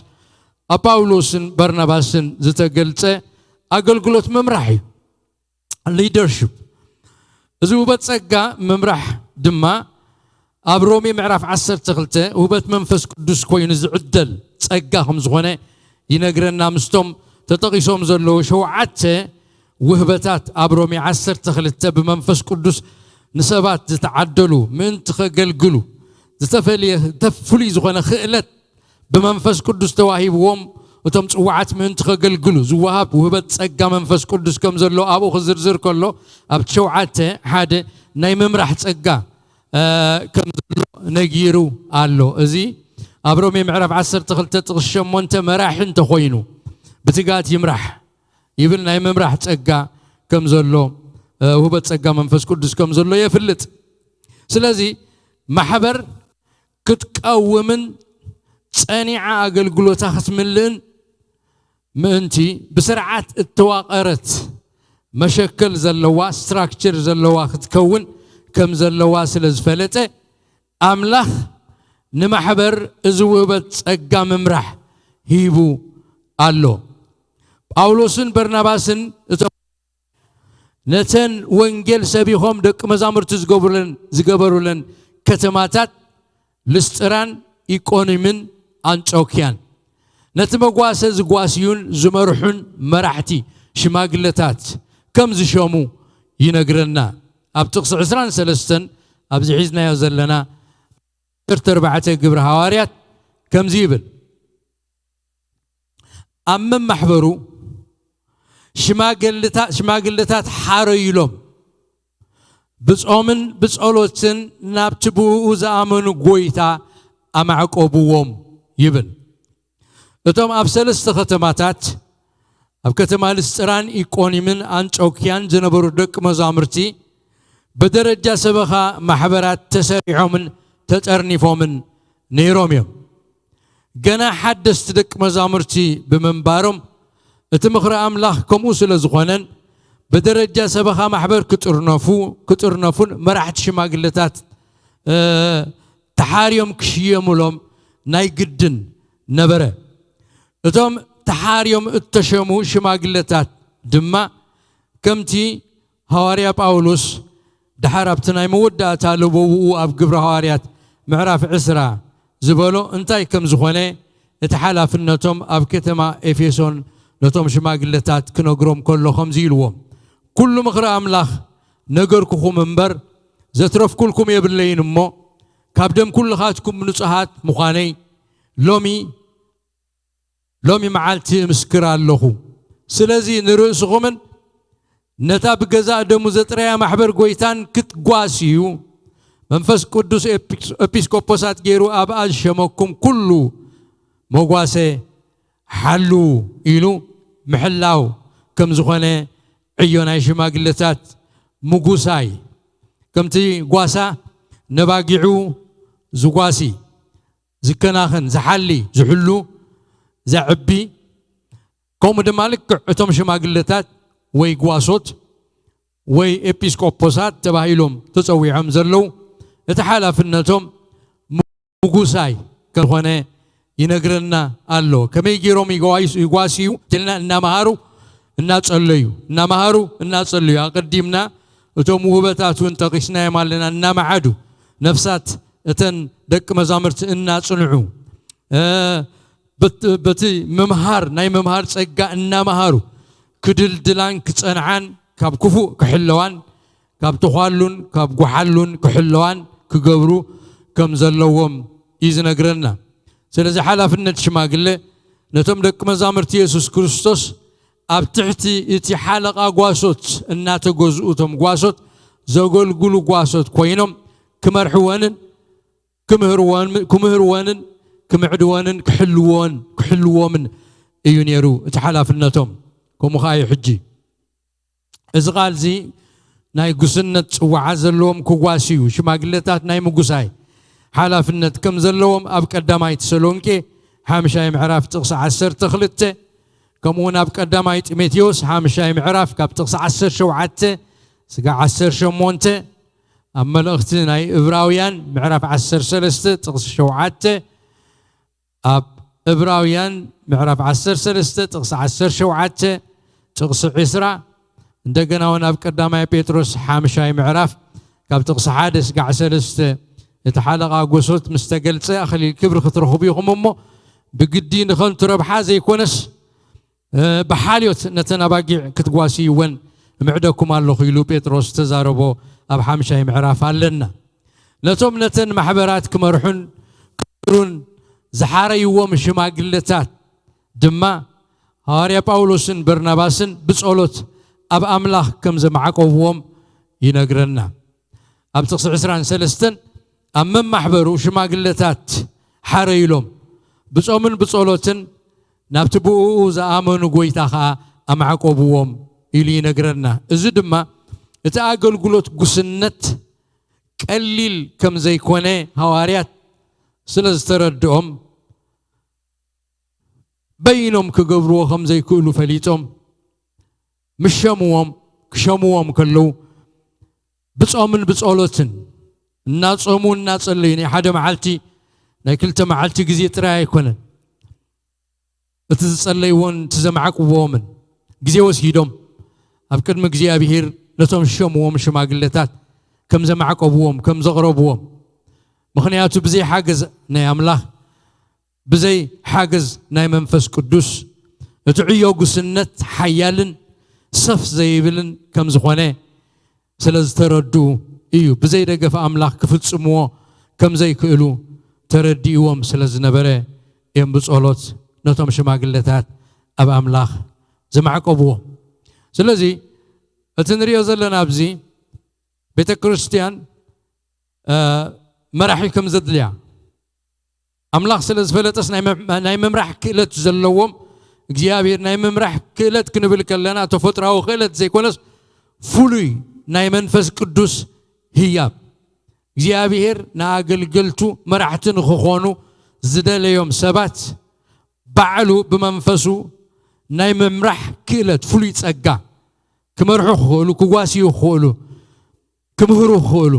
ኣብ ጳውሎስን በርናባስን ዝተገልጸ ኣገልግሎት ምምራሕ እዩ። ሊደርሽፕ። እዚ ውህበት ጸጋ ምምራሕ ድማ ኣብ ሮሜ ምዕራፍ ዓሰርተ ክልተ ውህበት መንፈስ ቅዱስ ኮይኑ ዝዕደል ጸጋ ከም ዝኾነ ይነግረና። ምስቶም ተጠቒሶም ዘለዉ ሸውዓተ ውህበታት ኣብ ሮሜ ዓሰርተ ክልተ ብመንፈስ ቅዱስ ንሰባት ዝተዓደሉ ምእንቲ ከገልግሉ ዝተፈልየ ፍሉይ ዝኾነ ክእለት ብመንፈስ ቅዱስ ተዋሂብዎም እቶም ጽዋዓት ምእንቲ ከገልግሉ ዝወሃብ ውህበት ጸጋ መንፈስ ቅዱስ ከም ዘሎ ኣብኡ ክዝርዝር ከሎ ኣብቲ ሸውዓተ ሓደ ናይ ምምራሕ ጸጋ ከም ዘሎ ነጊሩ ኣሎ። እዚ ኣብ ሮሜ ምዕራፍ ዓሰርተ ክልተ ጥቕሲ ሸሞንተ መራሒ እንተኾይኑ ብትጋት ይምራሕ ይብል። ናይ ምምራሕ ጸጋ ከም ዘሎ ውህበት ጸጋ መንፈስ ቅዱስ ከም ዘሎ የፍልጥ። ስለዚ ማሕበር ክትቀውምን ጸኒዓ ኣገልግሎታ ክትምልእን ምእንቲ ብስርዓት እተዋቐረት መሸከል ዘለዋ ስትራክቸር ዘለዋ ክትከውን ከም ዘለዋ ስለ ዝፈለጠ ኣምላኽ ንማሕበር እዚ ውህበት ጸጋ ምምራሕ ሂቡ ኣሎ። ጳውሎስን በርናባስን እቶም ነተን ወንጌል ሰቢኾም ደቂ መዛሙርቲ ዝገበሩለን ዝገበሩለን ከተማታት ልስጥራን ኢቆኒምን ኣንጾክያን ነቲ መጓሰ ዝጓስዩን ዝመርሑን መራሕቲ ሽማግለታት ከም ዝሸሙ ይነግረና። ኣብ ጥቕሲ ዕስራን ሰለስተን ኣብዚ ሒዝናዮ ዘለና ዓሰርተ ኣርባዕተ ግብሪ ሃዋርያት ከምዚ ይብል። ኣብ መማሕበሩ ሽማግልታ- ሽማግለታት ሓረዩሎም ብጾምን ብጸሎትን ናብቲ ብኡ ዝኣመኑ ጎይታ ኣማዕቆብዎም ይብል። እቶም ኣብ ሰለስተ ከተማታት ኣብ ከተማ ልስጥራን ኢቆኒምን ኣንጾክያን ዝነበሩ ደቂ መዛሙርቲ ብደረጃ ሰበኻ ማሕበራት ተሰሪዖምን ተጠርኒፎምን ነይሮም እዮም። ገና ሓደስቲ ደቂ መዛሙርቲ ብምንባሮም እቲ ምኽሪ ኣምላኽ ከምኡ ስለ ዝኾነን ብደረጃ ሰበኻ ማሕበር ክጥርነፉ ክጥርነፉን መራሕቲ ሽማግለታት ተሓርዮም ክሽየሙሎም ናይ ግድን ነበረ። እቶም ተሓርዮም እተሸሙ ሽማግለታት ድማ ከምቲ ሃዋርያ ጳውሎስ ደሓር ኣብቲ ናይ መወዳእታ ለበውኡ ኣብ ግብረ ሃዋርያት ምዕራፍ ዕስራ ዝበሎ እንታይ ከም ዝኾነ እቲ ሓላፍነቶም ኣብ ከተማ ኤፌሶን ነቶም ሽማግለታት ክነግሮም ከሎ ከምዚ ኢልዎም፣ ኩሉ ምኽሪ ኣምላኽ ነገርኩኹም እምበር ዘትረፍኩልኩም የብለይን እሞ ካብ ደም ኩልኻትኩም ንጹሃት ምዃነይ ሎሚ ሎሚ መዓልቲ እምስክር ኣለኹ። ስለዚ ንርእስኹምን ነታ ብገዛእ ደሙ ዘጥረያ ማሕበር ጎይታን ክትጓስዩ መንፈስ ቅዱስ ኤፒስ- ኤጲስቆጶሳት ገይሩ ኣብኣ ዝሸመኩም ኩሉ መጓሰ ሓሉ ኢሉ ምሕላው ከም ዝኾነ ዕዮ ናይ ሽማግለታት ምጉሳይ ከምቲ ጓሳ ነባጊዑ ዝጓሲ ዝከናኸን ዝሓሊ ዝሕሉ ዘዕቢ ከምኡ ድማ ልክዕ እቶም ሽማግለታት ወይ ጓሶት ወይ ኤጲስቆጶሳት ተባሂሎም ተጸዊዖም ዘለዉ እቲ ሓላፍነቶም ምጉሳይ ከኾነ ይነግረና ኣሎ። ከመይ ገይሮም ይጓይስ- ይጓስዩ ትልና እናመሃሩ እናጸለዩ እናመሃሩ እናጸለዩ ኣቐዲምና እቶም ውህበታት እውን ጠቒስናዮም ኣለና። እናመዓዱ ነፍሳት እተን ደቂ መዛሙርቲ እናጽንዑ እ፣ በት- በቲ ምምሃር ናይ ምምሃር ጸጋ እናመሃሩ ክድልድላን ክጸንዓን ካብ ክፉእ ክሕለዋን ካብ ተዃሉን ካብ ጓሓሉን ክሕለዋን ክገብሩ ከም ዘለዎም እዩ ዝነግረና። ስለዚ ሓላፍነት ሽማግለ ነቶም ደቂ መዛሙርቲ የሱስ ክርስቶስ ኣብ ትሕቲ እቲ ሓለቓ ጓሶት እናተገዝኡ እቶም ጓሶት ዘገልግሉ ጓሶት ኮይኖም ክመርሕወንን ክምህርወን- ክምህርወንን ክምዕድወንን ክሕልዎን ክሕልዎምን እዩ ነይሩ እቲ ሓላፍነቶም። ከምኡ ከኣ እዩ ሕጂ። እዚ ቃል እዚ ናይ ጉስነት ጽዋዓ ዘለዎም ክጓስዩ ሽማግለታት ናይ ምጉሳይ ሓላፍነት ከም ዘለዎም ኣብ ቀዳማይ ተሰሎንቄ ሓምሻይ ምዕራፍ ጥቕሲ ዓሰርተ ክልተ ከምኡውን ኣብ ቀዳማይ ጢሞቴዎስ ሓምሻይ ምዕራፍ ካብ ጥቕሲ ዓሰርተ ሸውዓተ ስጋ ዓሰርተ ሸሞንተ ኣብ መልእኽቲ ናይ እብራውያን ምዕራፍ ዓሰርተ ሰለስተ ጥቕሲ ሸውዓተ፣ ኣብ እብራውያን ምዕራፍ ዓሰርተ ሰለስተ ጥቕሲ ዓሰርተ ሸውዓተ፣ ጥቕሲ ዕስራ፣ እንደገና እውን ኣብ ቀዳማይ ጴጥሮስ ሓምሻይ ምዕራፍ ካብ ጥቕሲ ሓደ ስጋዕ ሰለስተ፣ እቲ ሓለቓ ጎሶት ምስ ተገልጸ ኣኽሊል ክብሪ ክትረኽቡ ኢኹም እሞ፣ ብግዲ ንኸንቱ ረብሓ ዘይኮነስ፣ እ፣ ብሓልዮት ነተን ኣባጊዕ ክትጓስይወን እምዕደኩም ኣለኹ ኢሉ ጴጥሮስ ዝተዛረቦ ኣብ ሓምሻይ ምዕራፍ ኣለና። ነቶም ነተን ማሕበራት ክመርሑን ክምሩን ዝሓረይዎም ሽማግለታት ድማ ሃዋርያ ጳውሎስን በርናባስን ብጸሎት ኣብ ኣምላኽ ከም ዘማዕቆብዎም ይነግረና። ኣብ ጥቕሲ ዕስራን ሰለስተን ኣብ መማሕበሩ ሽማግለታት ሓረ ኢሎም ብጾምን ብጸሎትን ናብቲ ብእኡ ዝኣመኑ ጐይታ ኸኣ ኣማዕቆብዎም ኢሉ ይነግረና። እዚ ድማ እቲ ኣገልግሎት ጉስነት ቀሊል ከም ዘይኮነ ሃዋርያት ስለ ዝተረድኦም በይኖም ክገብርዎ ከም ዘይክእሉ ፈሊጦም ምሸምዎም ክሸምዎም ከለዉ ብጾምን ብጸሎትን እናጾሙ እናጸለዩ ናይ ሓደ መዓልቲ ናይ ክልተ መዓልቲ ግዜ ጥራይ ኣይኮነን። እቲ ዝጸለይዎን እቲ ዘማዕቅዎምን ግዜ ወሲዶም ኣብ ቅድሚ እግዚኣብሔር ነቶም ዝሸምዎም ሽማግለታት ከም ዘማዕቀብዎም ከም ዘቕረብዎም፣ ምኽንያቱ ብዘይ ሓገዝ ናይ ኣምላኽ ብዘይ ሓገዝ ናይ መንፈስ ቅዱስ እቲ ዕዮ ጉስነት ሓያልን ሰፍ ዘይብልን ከም ዝኾነ ስለ ዝተረድኡ እዩ። ብዘይ ደገፍ ኣምላኽ ክፍጽምዎ ከም ዘይክእሉ ተረዲእዎም ስለ ዝነበረ እዮም ብጸሎት ነቶም ሽማግለታት ኣብ ኣምላኽ ዘማዕቀብዎም። ስለዚ እቲ ንሪኦ ዘለና ኣብዚ ቤተ ክርስቲያን መራሒ ከም ዘድልያ ኣምላኽ ስለ ዝፈለጠስ ናይ ምምራሕ ክእለት ዘለዎም እግዚኣብሔር ናይ ምምራሕ ክእለት ክንብል ከለና ተፈጥራዊ ክእለት ዘይኮነስ ፍሉይ ናይ መንፈስ ቅዱስ ህያብ እግዚኣብሔር ንኣገልገልቱ መራሕቲ ንክኾኑ ዝደለዮም ሰባት ባዕሉ ብመንፈሱ ናይ ምምራሕ ክእለት ፍሉይ ጸጋ ክመርሑ ክኽእሉ ክጓስዩ ክኽእሉ ክምህሩ ክኽእሉ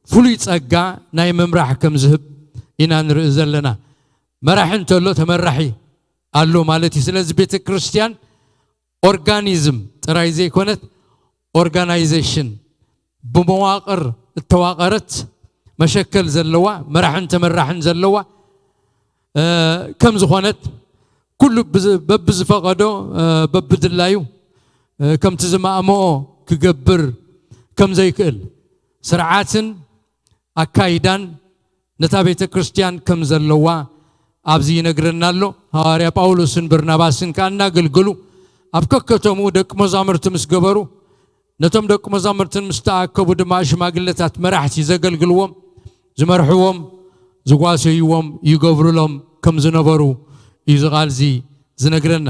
ፍሉይ ጸጋ ናይ ምምራሕ ከም ዝህብ ኢና ንርኢ ዘለና። መራሒ እንተሎ ተመራሒ ኣሎ ማለት እዩ። ስለዚ ቤተ ክርስቲያን ኦርጋኒዝም ጥራይ ዘይኮነት ኦርጋናይዜሽን ብመዋቕር እተዋቐረት መሸከል ዘለዋ መራሕን ተመራሕን ዘለዋ ከም ዝኾነት ኩሉ በብዝፈቐዶ በብድላዩ ከምቲ ዝማእመኦ ክገብር ከም ዘይክእል ስርዓትን ኣካይዳን ነታ ቤተ ክርስቲያን ከም ዘለዋ ኣብዚ ይነግረና ኣሎ። ሃዋርያ ጳውሎስን በርናባስን ከኣ እናገልገሉ ኣብ ከከተምኡ ደቂ መዛሙርቲ ምስ ገበሩ ነቶም ደቂ መዛሙርትን ምስ ተኣከቡ ድማ ሽማግለታት መራሕቲ ዘገልግልዎም ዝመርሕዎም ዝጓሰይዎም ይገብሩሎም ከም ዝነበሩ እዩ ዝቓል እዚ ዝነግረና።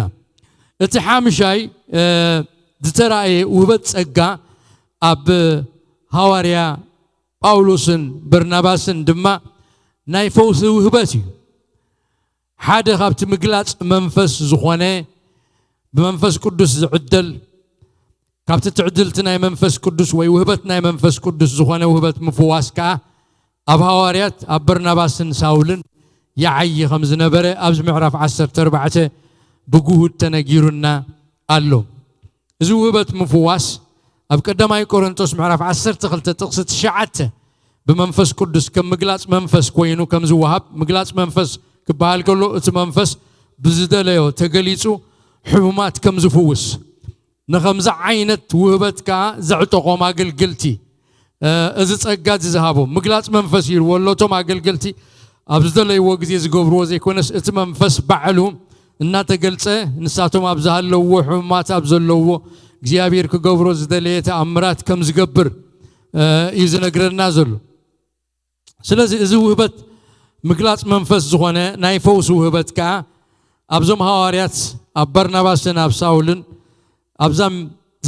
እቲ ሓምሻይ ዝተራእየ ውህበት ጸጋ ኣብ ሃዋርያ ጳውሎስን በርናባስን ድማ ናይ ፈውሲ ውህበት እዩ። ሓደ ካብቲ ምግላጽ መንፈስ ዝኾነ ብመንፈስ ቅዱስ ዝዕደል ካብቲ ትዕድልቲ ናይ መንፈስ ቅዱስ ወይ ውህበት ናይ መንፈስ ቅዱስ ዝኾነ ውህበት ምፍዋስ ከኣ ኣብ ሃዋርያት ኣብ በርናባስን ሳውልን ይዓዪ ከም ዝነበረ ኣብዚ ምዕራፍ ዓሰርተ ኣርባዕተ ብግሁድ ተነጊሩና ኣሎ። እዚ ውህበት ምፍዋስ ኣብ ቀዳማይ ቆሮንቶስ ምዕራፍ ዓሰርተ ክልተ ጥቕሲ ትሽዓተ ብመንፈስ ቅዱስ ከም ምግላጽ መንፈስ ኮይኑ ከም ዝወሃብ ምግላጽ መንፈስ ክበሃል ከሎ እቲ መንፈስ ብዝደለዮ ተገሊጹ ሕሙማት ከም ዝፍውስ ንኸምዚ ዓይነት ውህበት ከኣ ዘዕጠቖም ኣገልግልቲ እዚ ጸጋ እዚ ዝሃቦም ምግላጽ መንፈስ ይልዎ ኣሎ። እቶም ኣገልገልቲ ኣብ ዝደለይዎ ግዜ ዝገብርዎ ዘይኮነስ እቲ መንፈስ ባዕሉ እናተገልጸ ንሳቶም ኣብ ዝሃለውዎ ሕሙማት ኣብ ዘለውዎ እግዚኣብሔር ክገብሮ ዝደለየ ተኣምራት ከም ዝገብር እዩ ዝነግረና ዘሎ። ስለዚ እዚ ውህበት ምግላጽ መንፈስ ዝኾነ ናይ ፈውሲ ውህበት ከኣ ኣብዞም ሃዋርያት ኣብ በርናባስን ኣብ ሳውልን ኣብዛም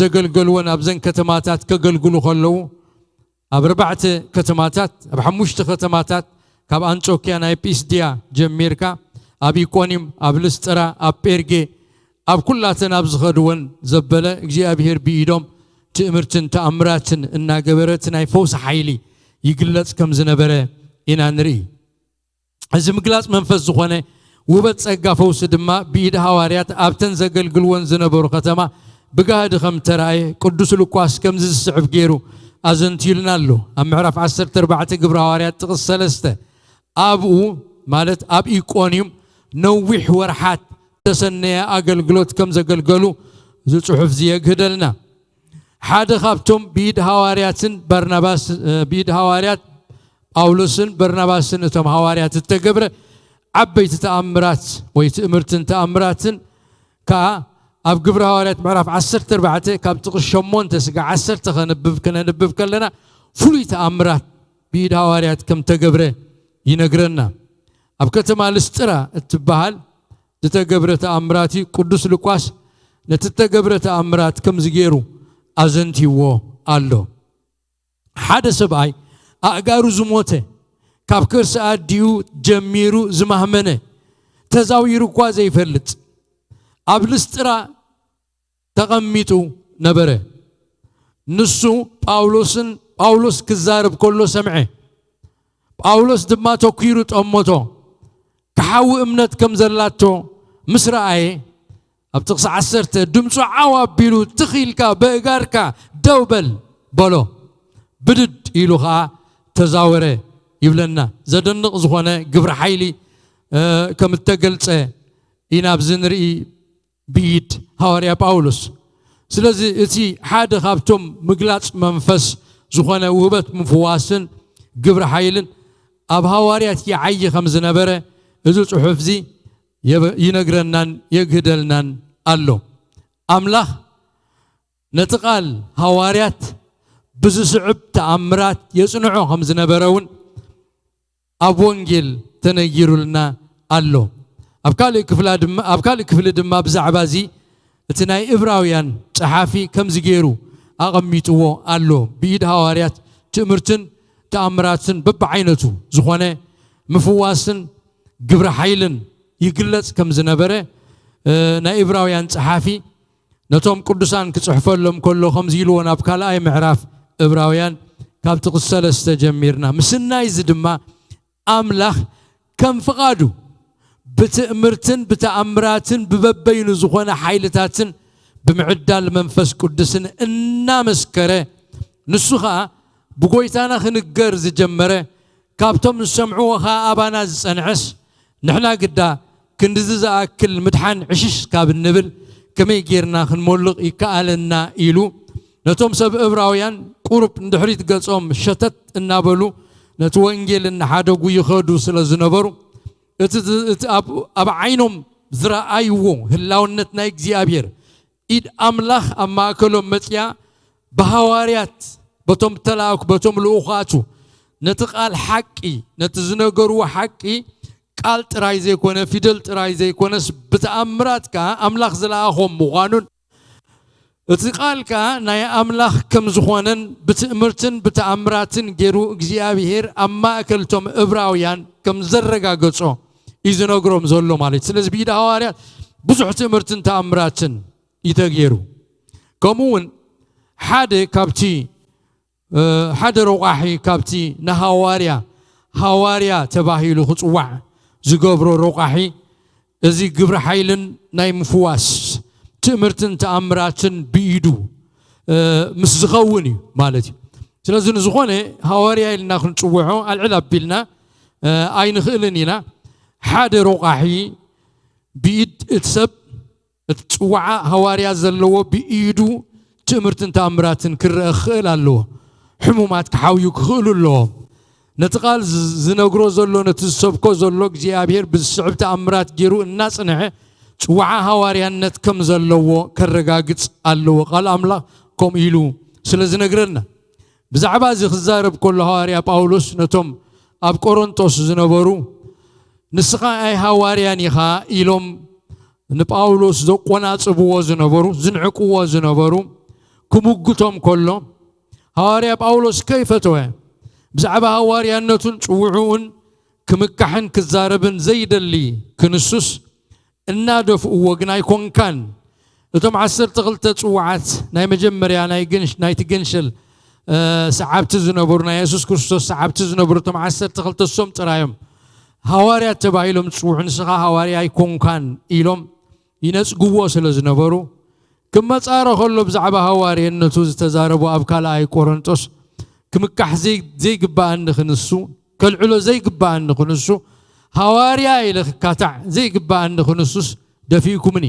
ዘገልገልወን ኣብዘን ከተማታት ከገልግሉ ከለዉ ኣብ ኣርባዕተ ከተማታት ኣብ ሓሙሽተ ከተማታት ካብ ኣንጾኪያ ናይ ጲስድያ ጀሚርካ ኣብ ኢቆኒም ኣብ ልስጥራ ኣብ ጴርጌ ኣብ ኩላተን ኣብ ዝኸድወን ዘበለ እግዚኣብሔር ብኢዶም ትእምርትን ተኣምራትን እናገበረ እቲ ናይ ፈውሲ ሓይሊ ይግለጽ ከም ዝነበረ ኢና ንርኢ። እዚ ምግላጽ መንፈስ ዝኾነ ውበት ጸጋ ፈውሲ ድማ ብኢድ ሃዋርያት ኣብተን ዘገልግልወን ዝነበሩ ከተማ ብጋህዲ ከም ተራእየ ቅዱስ ሉቃስ ከምዚ ዝስዕብ ገይሩ ኣዘንትዩልና ኣሎ። ኣብ ምዕራፍ ዓሰርተ ኣርባዕተ ግብሪ ሃዋርያት ጥቕስ ሰለስተ፣ ኣብኡ ማለት ኣብ ኢቆንዩም ነዊሕ ወርሓት ተሰነየ ኣገልግሎት ከም ዘገልገሉ እዚ ጽሑፍ እዚ የግህደልና። ሓደ ካብቶም ብኢድ ሃዋርያትን በርናባስ ብኢድ ሃዋርያት ጳውሎስን በርናባስን እቶም ሃዋርያት እተገብረ ዓበይቲ ተኣምራት ወይ ትእምርትን ተኣምራትን ከኣ ኣብ ግብሪ ሃዋርያት ምዕራፍ ዓሰርተ ኣርባዕተ ካብ ጥቕስ ሸሞንተ ስጋ ዓሰርተ ከነብብ ክነንብብ ከለና ፍሉይ ተኣምራት ብኢድ ሃዋርያት ከም ተገብረ ይነግረና። ኣብ ከተማ ልስጥራ እትበሃል ዝተገብረ ተኣምራት እዩ። ቅዱስ ሉቃስ ነቲ እተገብረ ተኣምራት ከምዚ ገይሩ ኣዘንትይዎ ኣሎ። ሓደ ሰብኣይ ኣእጋሩ ዝሞተ፣ ካብ ከርሲ ኣዲኡ ጀሚሩ ዝማህመነ፣ ተዛዊሩ እኳ ዘይፈልጥ፣ ኣብ ልስጥራ ተቐሚጡ ነበረ። ንሱ ጳውሎስን ጳውሎስ ክዛረብ ከሎ ሰምዐ። ጳውሎስ ድማ ተኲሩ ጠመቶ። ክሓዊ እምነት ከም ዘላቶ ምስ ረኣየ፣ ኣብ ጥቕሲ ዓሰርተ፣ ድምፁ ዓው ኣቢሉ፣ ትኽ ኢልካ በእጋርካ ደው በል በሎ። ብድድ ኢሉ ኸዓ ተዛወረ ይብለና። ዘደንቕ ዝኾነ ግብሪ ሓይሊ ከም እተገልጸ ኢና ኣብዚ ንርኢ ብኢድ ሃዋርያ ጳውሎስ። ስለዚ እቲ ሓደ ካብቶም ምግላጽ መንፈስ ዝኾነ ውህበት ምፍዋስን ግብሪ ሓይልን ኣብ ሃዋርያት ይዓዪ ከም ዝነበረ እዚ ጽሑፍ እዚ ይነግረናን የግህደልናን ኣሎ። ኣምላኽ ነቲ ቃል ሃዋርያት ብዝስዕብ ተኣምራት የጽንዖ ከም ዝነበረ እውን ኣብ ወንጌል ተነጊሩልና ኣሎ። ኣብ ካልእ ክፍላ ድማ ኣብ ካልእ ክፍሊ ድማ ብዛዕባ እዚ እቲ ናይ እብራውያን ጸሓፊ ከምዚ ገይሩ ኣቐሚጥዎ ኣሎ። ብኢድ ሃዋርያት ትእምርትን ተኣምራትን በብዓይነቱ ዝኾነ ምፍዋስን ግብረ ሓይልን ይግለጽ ከም ዝነበረ ናይ እብራውያን ጸሓፊ ነቶም ቅዱሳን ክጽሕፈሎም ከሎ ከምዚ ኢልዎ ናብ ካልኣይ ምዕራፍ እብራውያን ካብ ጥቕስ ሰለስተ ጀሚርና ምስናይ እዚ ድማ ኣምላኽ ከም ፍቓዱ ብትእምርትን ብተኣምራትን ብበበይኑ ዝኾነ ሓይልታትን ብምዕዳል መንፈስ ቅዱስን እናመስከረ ንሱ ኸኣ ብጎይታና ክንገር ዝጀመረ ካብቶም ዝሰምዕዎ ኸኣ ኣባና ዝጸንዐስ ንሕና ግዳ ክንድዚ ዝኣክል ምድሓን ዕሽሽ ካብ እንብል ከመይ ጌርና ክንሞልቕ ይከኣለና ኢሉ ነቶም ሰብ እብራውያን ቁሩብ ንድሕሪት ገጾም ሸተት እናበሉ ነቲ ወንጌል እናሓደጉ ይኸዱ ስለ ዝነበሩ እቲ እቲ ኣብ ኣብ ዓይኖም ዝረኣይዎ ህላውነት ናይ እግዚኣብሔር ኢድ ኣምላኽ ኣብ ማእከሎም መጽያ ብሃዋርያት በቶም ተላእኩ በቶም ልኡኻቱ ነቲ ቃል ሓቂ ነቲ ዝነገርዎ ሓቂ ቃል ጥራይ ዘይኮነ ፊደል ጥራይ ዘይኮነስ ብተኣምራት ከኣ ኣምላኽ ዝለኣኾም ምዃኑን እቲ ቃል ከኣ ናይ ኣምላኽ ከም ዝኾነን ብትእምርትን ብተኣምራትን ገይሩ እግዚኣብሔር ኣብ ማእከል እቶም እብራውያን ከም ዘረጋገጾ እዩ ዝነግሮም ዘሎ ማለት እዩ። ስለዚ ብኢድ ሃዋርያት ብዙሕ ትእምርትን ተኣምራትን እዩ ተገይሩ። ከምኡ እውን ሓደ ካብቲ ሓደ ረቋሒ ካብቲ ንሃዋርያ ሃዋርያ ተባሂሉ ክፅዋዕ ዝገብሮ ረቋሒ እዚ ግብሪ ሓይልን ናይ ምፍዋስ ትእምርትን ተኣምራትን ብኢዱ ምስ ዝኸውን እዩ ማለት እዩ። ስለዚ ንዝኾነ ሃዋርያ ኢልና ክንፅውዖ ኣልዕል ኣቢልና ኣይንኽእልን ኢና። ሓደ ረቋሒ ብኢድ እቲ ሰብ እቲ ጽዋዓ ሃዋርያ ዘለዎ ብኢዱ ትእምርትን ተኣምራትን ክረአ ክኽእል ኣለዎ። ሕሙማት ክሓውዩ ክኽእሉ ኣለዎም። ነቲ ቃል ዝ- ዝነግሮ ዘሎ ነቲ ዝሰብኮ ዘሎ እግዚኣብሔር ብዝስዕብ ተኣምራት ገይሩ እናጽንሐ ጽዋዓ ሃዋርያነት ከም ዘለዎ ከረጋግጽ ኣለዎ። ቃል ኣምላኽ ከምኡ ኢሉ ስለ ዝነግረና ብዛዕባ እዚ ክዛረብ ከሎ ሃዋርያ ጳውሎስ ነቶም ኣብ ቆሮንጦስ ዝነበሩ ንስኻ ኣይ ሃዋርያን ኢኻ ኢሎም ንጳውሎስ ዘቆናጽብዎ ዝነበሩ ዝንዕቅዎ ዝነበሩ ክምጉቶም ከሎ ሃዋርያ ጳውሎስ ከይፈተወ ብዛዕባ ሃዋርያነቱን ጽውዕኡን ክምካሕን ክዛረብን ዘይደሊ ክንሱስ እናደፍእዎ ግን ኣይኮንካን እቶም ዓሰርተ ክልተ ጽዋዓት ናይ መጀመርያ ናይ ግንሽ ናይቲ ግንሽል እ፣ ሰዓብቲ ዝነበሩ፣ ናይ የሱስ ክርስቶስ ሰዓብቲ ዝነበሩ እቶም ዓሰርተ ክልተ እሶም ጥራዮም። ሃዋርያት ተባሂሎም ዝጽውዑ፣ ንስኻ ሃዋርያ ኣይኮንካን ኢሎም ይነጽግዎ ስለ ዝነበሩ፣ ክመጻረ ከሎ ብዛዕባ ሃዋርየነቱ ዝተዛረቡ ኣብ ካልኣይ ቆሮንጦስ፣ ክምካሕ ዘይ-፣ ዘይግባኣኒ ክንሱ፣ ከልዕሎ ዘይግባኣኒ ክንሱ፣ ሃዋርያ ኢለ ክካታዕ ዘይግባኣኒ ክንሱስ ደፊእኩምኒ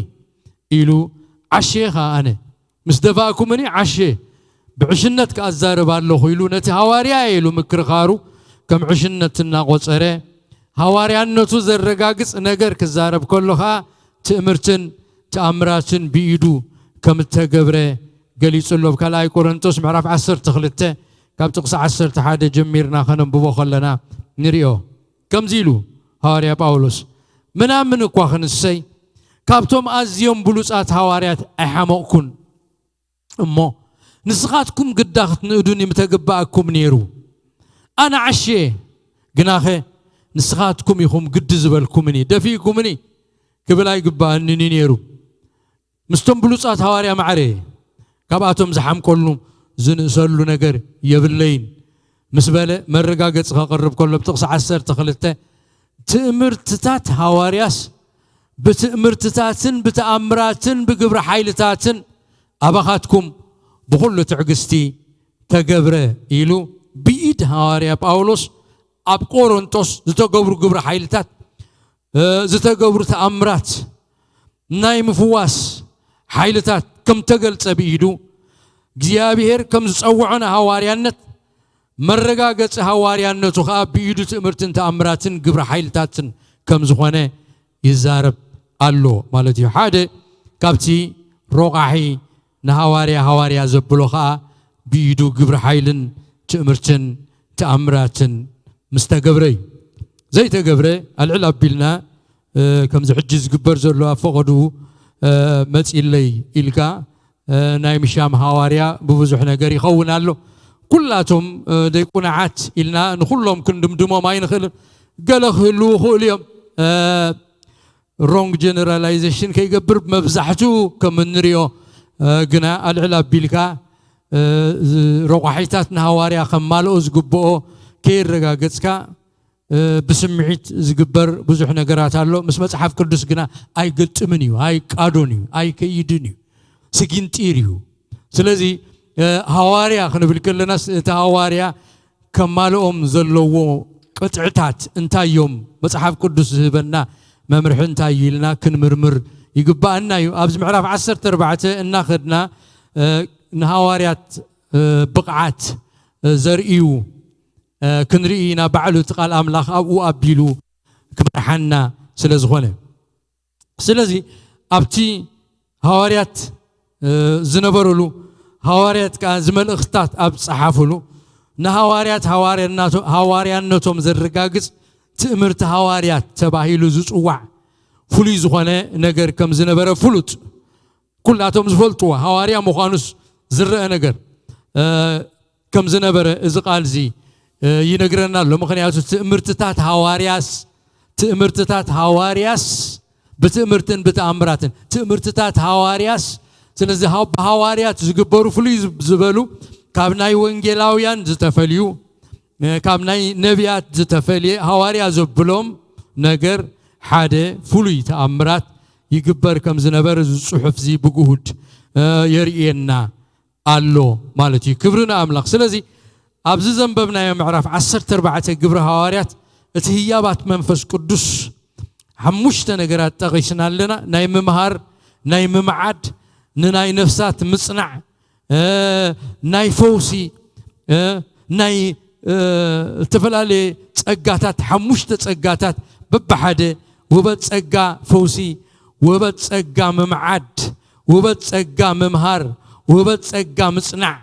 ኢሉ፣ ዓሼ ኸኣ ኣነ ምስ ደፋእኩምኒ ዓሼ፣ ብዕሽነት ከኣ እዛረብ ኣለኹ ኢሉ፣ ነቲ ሃዋርያ ኢሉ ምክርኻሩ ከም ዕሽነት እናቖጸረ፣ ሃዋርያነቱ ዘረጋግጽ ነገር ክዛረብ ከሎ ኸኣ ትእምርትን ተኣምራትን ብኢዱ ከም እተገብረ ገሊጹ ኣሎ። ኣብ ካልኣይ ቆሮንቶስ ምዕራፍ ዓሰርተ ክልተ ካብ ጥቕሲ ዓሰርተ ሓደ ጀሚርና ከነንብቦ ከለና ንሪኦ። ከምዚ ኢሉ ሃዋርያ ጳውሎስ፣ "ምናምን እኳ ክንሰይ ካብቶም ኣዝዮም ብሉጻት ሃዋርያት ኣይሓመቕኩን እሞ፣ ንስኻትኩም ግዳ ክትንእዱኒ ምተገባእኩም ነይሩ። ኣነ ዓሼ፣ ግናኸ ንስኻትኩም ኢኹም ግዲ ዝበልኩምኒ፣ ደፊእኩምኒ ክብል ኣይግባእንን እዩ ነይሩ። ምስቶም ብሉጻት ሃዋርያ ማዕረ እየ። ካብኣቶም ዝሓምቀሉ፣ ዝንእሰሉ ነገር የብለይን" ምስ በለ መረጋገጺ ከቕርብ ከሎ፣ ኣብ ጥቕሲ ዓሰርተ ክልተ፣ "ትእምርትታት ሃዋርያስ ብትእምርትታትን ብተኣምራትን ብግብሪ ሓይልታትን ኣባኻትኩም ብኹሉ ትዕግስቲ ተገብረ" ኢሉ፣ ብኢድ ሃዋርያ ጳውሎስ ኣብ ቆሮንጦስ ዝተገብሩ ግብሪ ሓይልታት፣ እ፣ ዝተገብሩ ተኣምራት፣ ናይ ምፍዋስ ሓይልታት ከም ተገልጸ ብኢዱ፣ እግዚኣብሔር ከም ዝጸውዖ ንሃዋርያነት መረጋገጺ ሃዋርያነቱ ኸኣ ብኢዱ ትእምርትን ተኣምራትን ግብሪ ሓይልታትን ከም ዝኾነ ይዛረብ ኣሎ ማለት እዩ። ሓደ ካብቲ ሮቓሒ ንሃዋርያ ሃዋርያ ዘብሎ ኸኣ ብኢዱ ግብሪ ሓይልን ትእምርትን ተኣምራትን ምስ ተገብረ እዩ። ዘይተገብረ ኣልዕል ኣቢልና፣ እ፣ ከምዚ ሕጂ ዝግበር ዘሎ ኣብ ፈቐድኡ፣ እ፣ መጺለይ ኢልካ፣ እ፣ ናይ ምሻም ሃዋርያ ብብዙሕ ነገር ይኸውን ኣሎ። ኩላቶም፣ እ፣ ደይቁናዓት ኢልና ንኹሎም ክንድምድሞም ኣይንኽእልን። ገለ ክህልዉ ይኽእሉ እዮም። እ፣ ሮንግ ጀነራላይዜሽን ከይገብር፣ መብዛሕትኡ ከም እንሪኦ፣ እ፣ ግና ኣልዕል ኣቢልካ፣ እ፣ ዝ-፣ ረቋሒታት ንሃዋርያ ከማልኦ ዝግብኦ ከየረጋገጽካ፣ እ፣ ብስምዒት ዝግበር ብዙሕ ነገራት ኣሎ። ምስ መጽሓፍ ቅዱስ ግና ኣይግጥምን እዩ፣ ኣይቃዶን እዩ፣ ኣይከይድን እዩ፣ ስጊንጢር እዩ። ስለዚ፣ እ፣ ሃዋርያ ክንብል ከለናስ እቲ ሃዋርያ ከማልኦም ዘለዎ ቅጥዕታት እንታይ እዮም? መጽሓፍ ቅዱስ ዝህበና መምርሒ እንታይ እዩ ኢልና ክንምርምር ይግባኣና እዩ። ኣብዚ ምዕራፍ ዓሰርተ ኣርባዕተ እናኸድና፣ እ፣ ንሃዋርያት፣ እ፣ ብቕዓት፣ እ፣ ዘርእዩ፣ እ፣ ክንርኢ ኢና። ባዕሉ እቲ ቃል ኣምላኽ ኣብኡ ኣቢሉ ክመርሓና ስለ ዝኾነ። ስለዚ ኣብቲ ሃዋርያት፣ እ፣ ዝነበሩሉ፣ ሃዋርያት ከኣ ዝመልእኽትታት ኣብ ዝጸሓፉሉ፣ ንሃዋርያት ሃዋርያናቶ-፣ ሃዋርያነቶም ዘረጋግጽ ትእምርቲ ሃዋርያት ተባሂሉ ዝጽዋዕ ፍሉይ ዝኾነ ነገር ከም ዝነበረ ፍሉጥ፣ ኩላቶም ዝፈልጥዎ፣ ሃዋርያ ምዃኑስ ዝረአ ነገር፣ እ፣ ከም ዝነበረ እዚ ቃል እዚ፣ እ፣ ይነግረና ኣሎ። ምኽንያቱ ትእምርትታት ሃዋርያስ፣ ትእምርትታት ሃዋርያስ ብትእምርትን ብተኣምራትን፣ ትእምርትታት ሃዋርያስ፣ ስለዚ ሃው-፣ ብሃዋርያት ዝግበሩ ፍሉይ ዝ-፣ ዝበሉ፣ ካብ ናይ ወንጌላውያን ዝተፈልዩ፣ እ፣ ካብ ናይ ነቢያት ዝተፈልየ ሃዋርያ ዘብሎም ነገር ሓደ ፍሉይ ተኣምራት ይግበር ከም ዝነበረ እዚ ጽሑፍ እዚ ብግሁድ፣ እ፣ የርእየና ኣሎ ማለት እዩ። ክብሪ ንኣምላኽ። ስለዚ ኣብዚ ዘንበብናዮ ምዕራፍ ዓሰርተ ኣርባዕተ ግብሪ ሃዋርያት እቲ ህያባት መንፈስ ቅዱስ ሓሙሽተ ነገራት ጠቒስና ኣለና። ናይ ምምሃር፣ ናይ ምምዓድ፣ ንናይ ነፍሳት ምጽናዕ፣ እ፣ ናይ ፈውሲ፣ እ፣ ናይ፣ እ፣ ዝተፈላለየ ጸጋታት፣ ሓሙሽተ ጸጋታት በብሓደ፣ ውበት ጸጋ ፈውሲ፣ ውበት ጸጋ ምምዓድ፣ ውበት ጸጋ ምምሃር፣ ውበት ጸጋ ምጽናዕ፣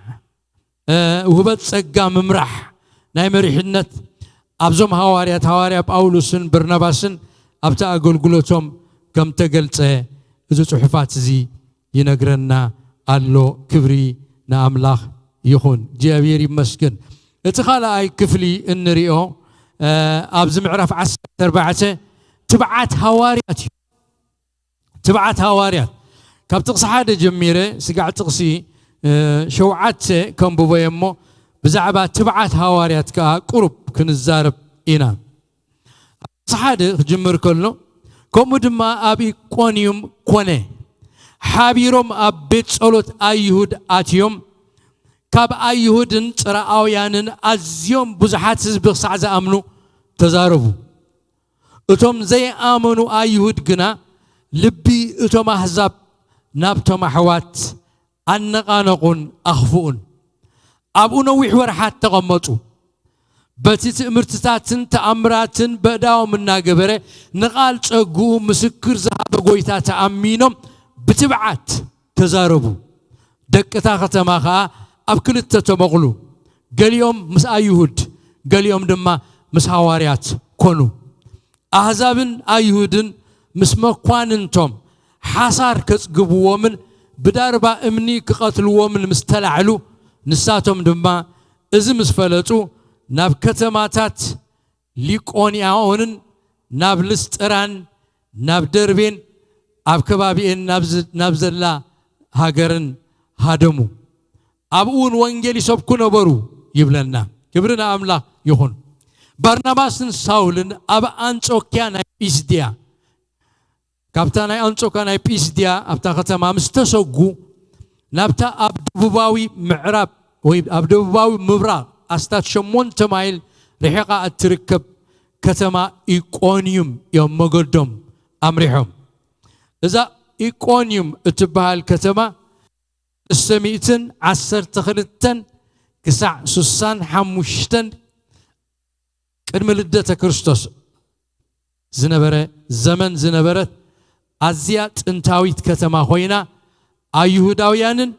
እ፣ ውበት ጸጋ ምምራሕ፣ ናይ መሪሕነት ኣብዞም ሃዋርያት፣ ሃዋርያ ጳውሎስን በርናባስን ኣብቲ ኣገልግሎቶም ከም ተገልጸ እዚ ጽሑፋት እዚ ይነግረና ኣሎ። ክብሪ ንኣምላኽ ይኹን። እግዚኣብሔር ይመስገን። እቲ ካልኣይ ክፍሊ እንሪኦ፣ እ፣ ኣብዚ ምዕራፍ ዓሰርተ ኣርባዕተ ትብዓት ሃዋርያት እዩ። ትብዓት ሃዋርያት። ካብ ጥቕሲ ሓደ ጀሚረ ስጋዕ ጥቕሲ ሸውዓተ ከንብቦ እየ እሞ፣ ብዛዕባ ትብዓት ሃዋርያት ከኣ ቁሩብ ክንዛረብ ኢና። ጥቕሲ ሓደ ክጅምር ከሎ፣ ከምኡ ድማ ኣብ ኢቆንዩም ኮነ፣ ሓቢሮም ኣብ ቤት ጸሎት ኣይሁድ ኣትዮም፣ ካብ ኣይሁድን ጽራኣውያንን ኣዝዮም ብዙሓት ህዝቢ ክሳዕ ዝኣምኑ ተዛረቡ። እቶም ዘይኣመኑ ኣይሁድ ግና ልቢ እቶም ኣህዛብ ናብቶም ኣሕዋት ኣነቓነቑን ኣኽፍኡን። ኣብኡ ነዊሕ ወርሓት ተቐመጡ። በቲ ትእምርትታትን ተኣምራትን በእዳዎም እናገበረ ንቓል ጸግኡ ምስክር ዝሃበ ጐይታ ተኣሚኖም ብትብዓት ተዛረቡ። ደቂ እታ ከተማ ኸኣ ኣብ ክልተ ተመቕሉ። ገሊኦም ምስ ኣይሁድ፣ ገሊኦም ድማ ምስ ሃዋርያት ኮኑ። ኣህዛብን ኣይሁድን ምስ መኳንንቶም ሓሳር ከጽግብዎምን ብዳርባ እምኒ ክቐትልዎምን ምስ ተላዕሉ፣ ንሳቶም ድማ እዚ ምስ ፈለጡ፣ ናብ ከተማታት ሊቆንያኦንን ናብ ልስጥራን ናብ ደርቤን ኣብ ከባቢኤን ናብ ዝ-፣ ናብ ዘላ ሃገርን ሃደሙ። ኣብኡ እውን ወንጌል ይሰብኩ ነበሩ ይብለና። ክብሪ ንኣምላኽ ይኹን። ባርናባስን ሳውልን ኣብ ኣንጾክያ ናይ ጲስድያ፣ ካብታ ናይ ኣንጾክያ ናይ ጲስድያ ኣብታ ከተማ ምስ ተሰጉ፣ ናብታ ኣብ ደቡባዊ ምዕራብ ወይ ኣብ ደቡባዊ ምብራቕ ኣስታት ሸሞንተ ማይል ርሒቓ እትርከብ ከተማ ኢቆንዩም እዮም መገዶም ኣምሪሖም። እዛ ኢቆንዩም እትበሃል ከተማ ክልተ ሚእትን ዓሰርተ ክልተን ክሳዕ ሱሳን ሓሙሽተን ቅድሚ ልደተ ክርስቶስ ዝነበረ ዘመን ዝነበረት ኣዝያ ጥንታዊት ከተማ ኮይና፣ ኣይሁዳውያንን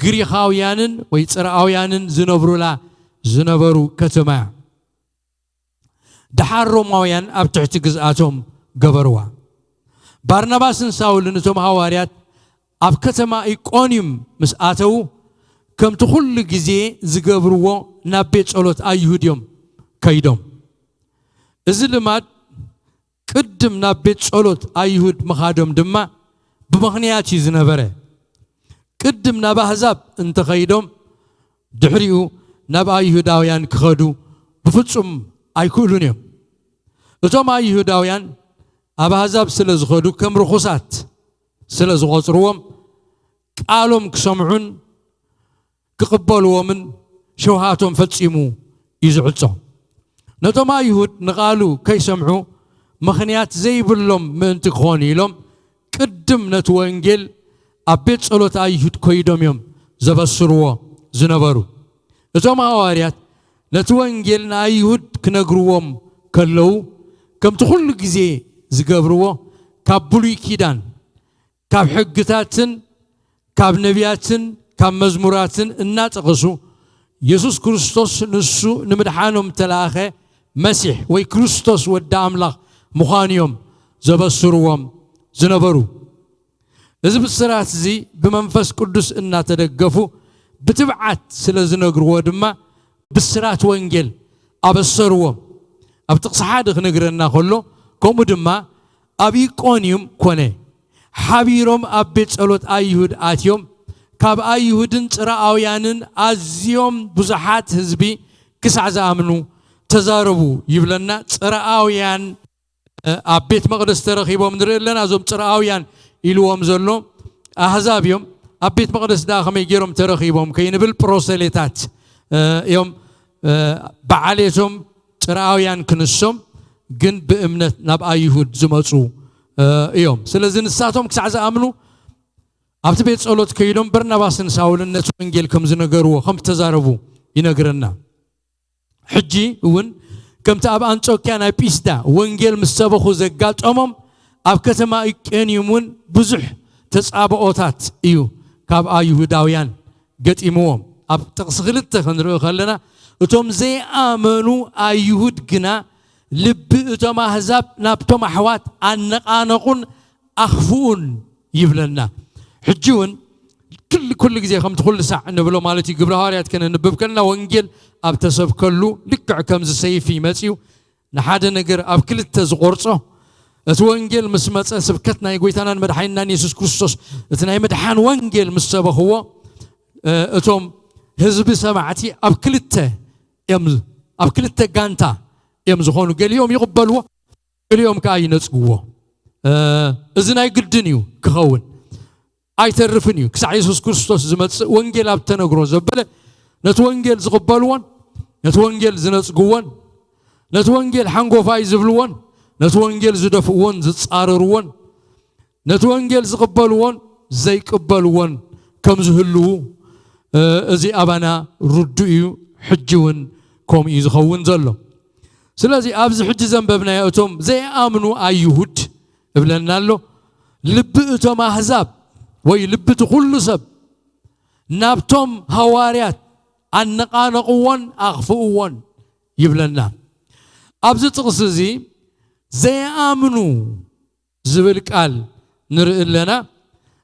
ግሪኻውያንን ወይ ጽርኣውያንን ዝነብሩላ ዝነበሩ ከተማ እያ። ደሓር ሮማውያን ኣብ ትሕቲ ግዝኣቶም ገበርዋ። ባርናባስን ሳውልን እቶም ሃዋርያት ኣብ ከተማ ኢቆንዩም ምስ ኣተዉ፣ ከምቲ ኩሉ ግዜ ዝገብርዎ ናብ ቤት ጸሎት ኣይሁድ እዮም ከይዶም። እዚ ልማድ ቅድም ናብ ቤት ጸሎት ኣይሁድ ምኻዶም ድማ ብምኽንያት እዩ ዝነበረ። ቅድም ናብ ኣህዛብ እንተኸይዶም፣ ድሕሪኡ ናብ ኣይሁዳውያን ክኸዱ ብፍጹም ኣይክእሉን እዮም። እቶም ኣይሁዳውያን ኣብ ኣህዛብ ስለ ዝኸዱ፣ ከም ርኹሳት ስለ ዝቖጽርዎም፣ ቃሎም ክሰምዑን ክቕበልዎምን ሸውሃቶም ፈጺሙ እዩ ዝዕጾ። ነቶም ኣይሁድ ንቓሉ ከይሰምዑ ምኽንያት ዘይብሎም ምእንቲ ክኾኑ ኢሎም፣ ቅድም ነቲ ወንጌል ኣብ ቤት ጸሎት ኣይሁድ ከይዶም እዮም ዘበስርዎ ዝነበሩ። እቶም ሃዋርያት ነቲ ወንጌል ንኣይሁድ ክነግርዎም ከለዉ፣ ከምቲ ኩሉ ግዜ ዝገብርዎ፣ ካብ ብሉይ ኪዳን፣ ካብ ሕግታትን ካብ ነቢያትን ካብ መዝሙራትን እናጠቐሱ፣ የሱስ ክርስቶስ ንሱ ንምድሓኖም እተላእኸ መሲሕ ወይ ክርስቶስ ወዲ ኣምላኽ ምዃኑ እዮም ዘበስርዎም ዝነበሩ። እዚ ብስራት እዚ ብመንፈስ ቅዱስ እናተደገፉ ብትብዓት ስለ ዝነግርዎ ድማ ብስራት ወንጌል ኣበሰርዎም። ኣብ ጥቕሲ ሓደ ክነግረና ከሎ፣ ከምኡ ድማ ኣብ ኢቆንዩም ኮነ። ሓቢሮም ኣብ ቤት ጸሎት ኣይሁድ ኣትዮም፣ ካብ ኣይሁድን ጽራኣውያንን ኣዝዮም ብዙሓት ህዝቢ ክሳዕ ዝኣምኑ ተዛረቡ ይብለና። ጽራኣውያን ኣብ ቤት መቕደስ ተረኺቦም ንርኢ ኣለና። እዞም ጽርኣውያን ኢልዎም ዘሎ ኣህዛብ እዮም። ኣብ ቤት መቕደስ ደኣ ከመይ ገይሮም ተረኺቦም ከይንብል፣ ፕሮሰሌታት እዮም። በዓሌቶም ጽርኣውያን ክንሶም፣ ግን ብእምነት ናብ ኣይሁድ ዝመጹ እዮም። ስለዚ ንሳቶም ክሳዕ ዝኣምኑ ኣብቲ ቤት ጸሎት ከይዶም በርናባስን ሳውልን ነቲ ወንጌል ከም ዝነገርዎ፣ ከም ዝተዛረቡ ይነግረና። ሕጂ እውን ከምቲ ኣብ ኣንጾክያ ናይ ጲስዳ ወንጌል ምስ ሰበኹ ዘጋጠሞም፣ ኣብ ከተማ ኢቄንዩም እውን ብዙሕ ተጻብኦታት እዩ ካብ ኣይሁዳውያን ገጢምዎም። ኣብ ጥቕሲ ክልተ ክንርኢ ከለና፣ እቶም ዘይኣመኑ ኣይሁድ ግና ልቢ እቶም ኣህዛብ ናብቶም ኣሕዋት ኣነቓነቑን ኣኽፍኡን ይብለና። ሕጂ እውን ክል-፣ ኩሉ ግዜ ከምቲ ኩሉ ሳዕ እንብሎ ማለት እዩ፣ ግብረ ሃዋርያት ከነንብብ ከለና ወንጌል ኣብ ተሰብከሉ ልክዕ ከምዚ ሰይፊ መጺኡ ንሓደ ነገር ኣብ ክልተ ዝቖርጾ፣ እቲ ወንጌል ምስ መጸ፣ ስብከት ናይ ጎይታናን መድሓኒናን የሱስ ክርስቶስ፣ እቲ ናይ ምድሓን ወንጌል ምስ ሰበኽዎ፣ እ፣ እቶም ህዝቢ ሰማዕቲ ኣብ ክልተ እዮም፣ ኣብ ክልተ ጋንታ እዮም ዝኾኑ። ገሊኦም ይቕበልዎ፣ ገሊኦም ከኣ ይነጽግዎ። እ፣ እዚ ናይ ግድን እዩ ክኸውን። ኣይተርፍን እዩ። ክሳዕ የሱስ ክርስቶስ ዝመጽእ፣ ወንጌል ኣብ ተነግሮ ዘበለ፣ ነቲ ወንጌል ዝቕበልዎን ነቲ ወንጌል ዝነጽግዎን፣ ነቲ ወንጌል ሓንጎፋይ ዝብልዎን ነቲ ወንጌል ዝደፍእዎን ዝጻረርዎን፣ ነቲ ወንጌል ዝቕበልዎን ዘይቅበልዎን ከም ዝህልዉ፣ እ፣ እዚ ኣባና ርዱእ እዩ። ሕጂ እውን ከምኡ እዩ ዝኸውን ዘሎ። ስለዚ ኣብዚ ሕጂ ዘንበብናዮ፣ እቶም ዘይኣምኑ ኣይሁድ እብለና ኣሎ። ልቢ እቶም ኣህዛብ ወይ ልቢ እቲ ኩሉ ሰብ ናብቶም ሃዋርያት ኣነቓነቕዎን ኣኽፍእዎን ይብለና። ኣብዚ ጥቕሲ እዚ ዘይኣምኑ ዝብል ቃል ንርኢ ኣለና።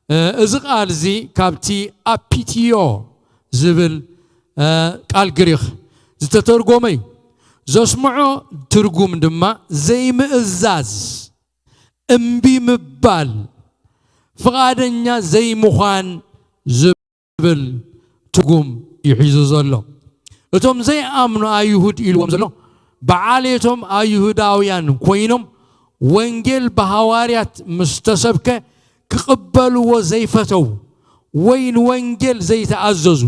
እ፣ እዚ ቃል እዚ ካብቲ ኣፒትዮ ዝብል፣ እ፣ ቃል ግሪኽ ዝተተርጎመ እዩ። ዘስምዖ ትርጉም ድማ ዘይምእዛዝ፣ እምቢ ምባል፣ ፍቓደኛ ዘይምዃን ዝብል ትርጉም እዩ ሒዙ ዘሎ። እቶም ዘይኣምኑ ኣይሁድ ኢልዎም ዘሎ፣ ብዓሌቶም ኣይሁዳውያን ኮይኖም ወንጌል ብሃዋርያት ምስ ተሰብከ ክቕበልዎ ዘይፈተው ወይ ንወንጌል ዘይተኣዘዙ፣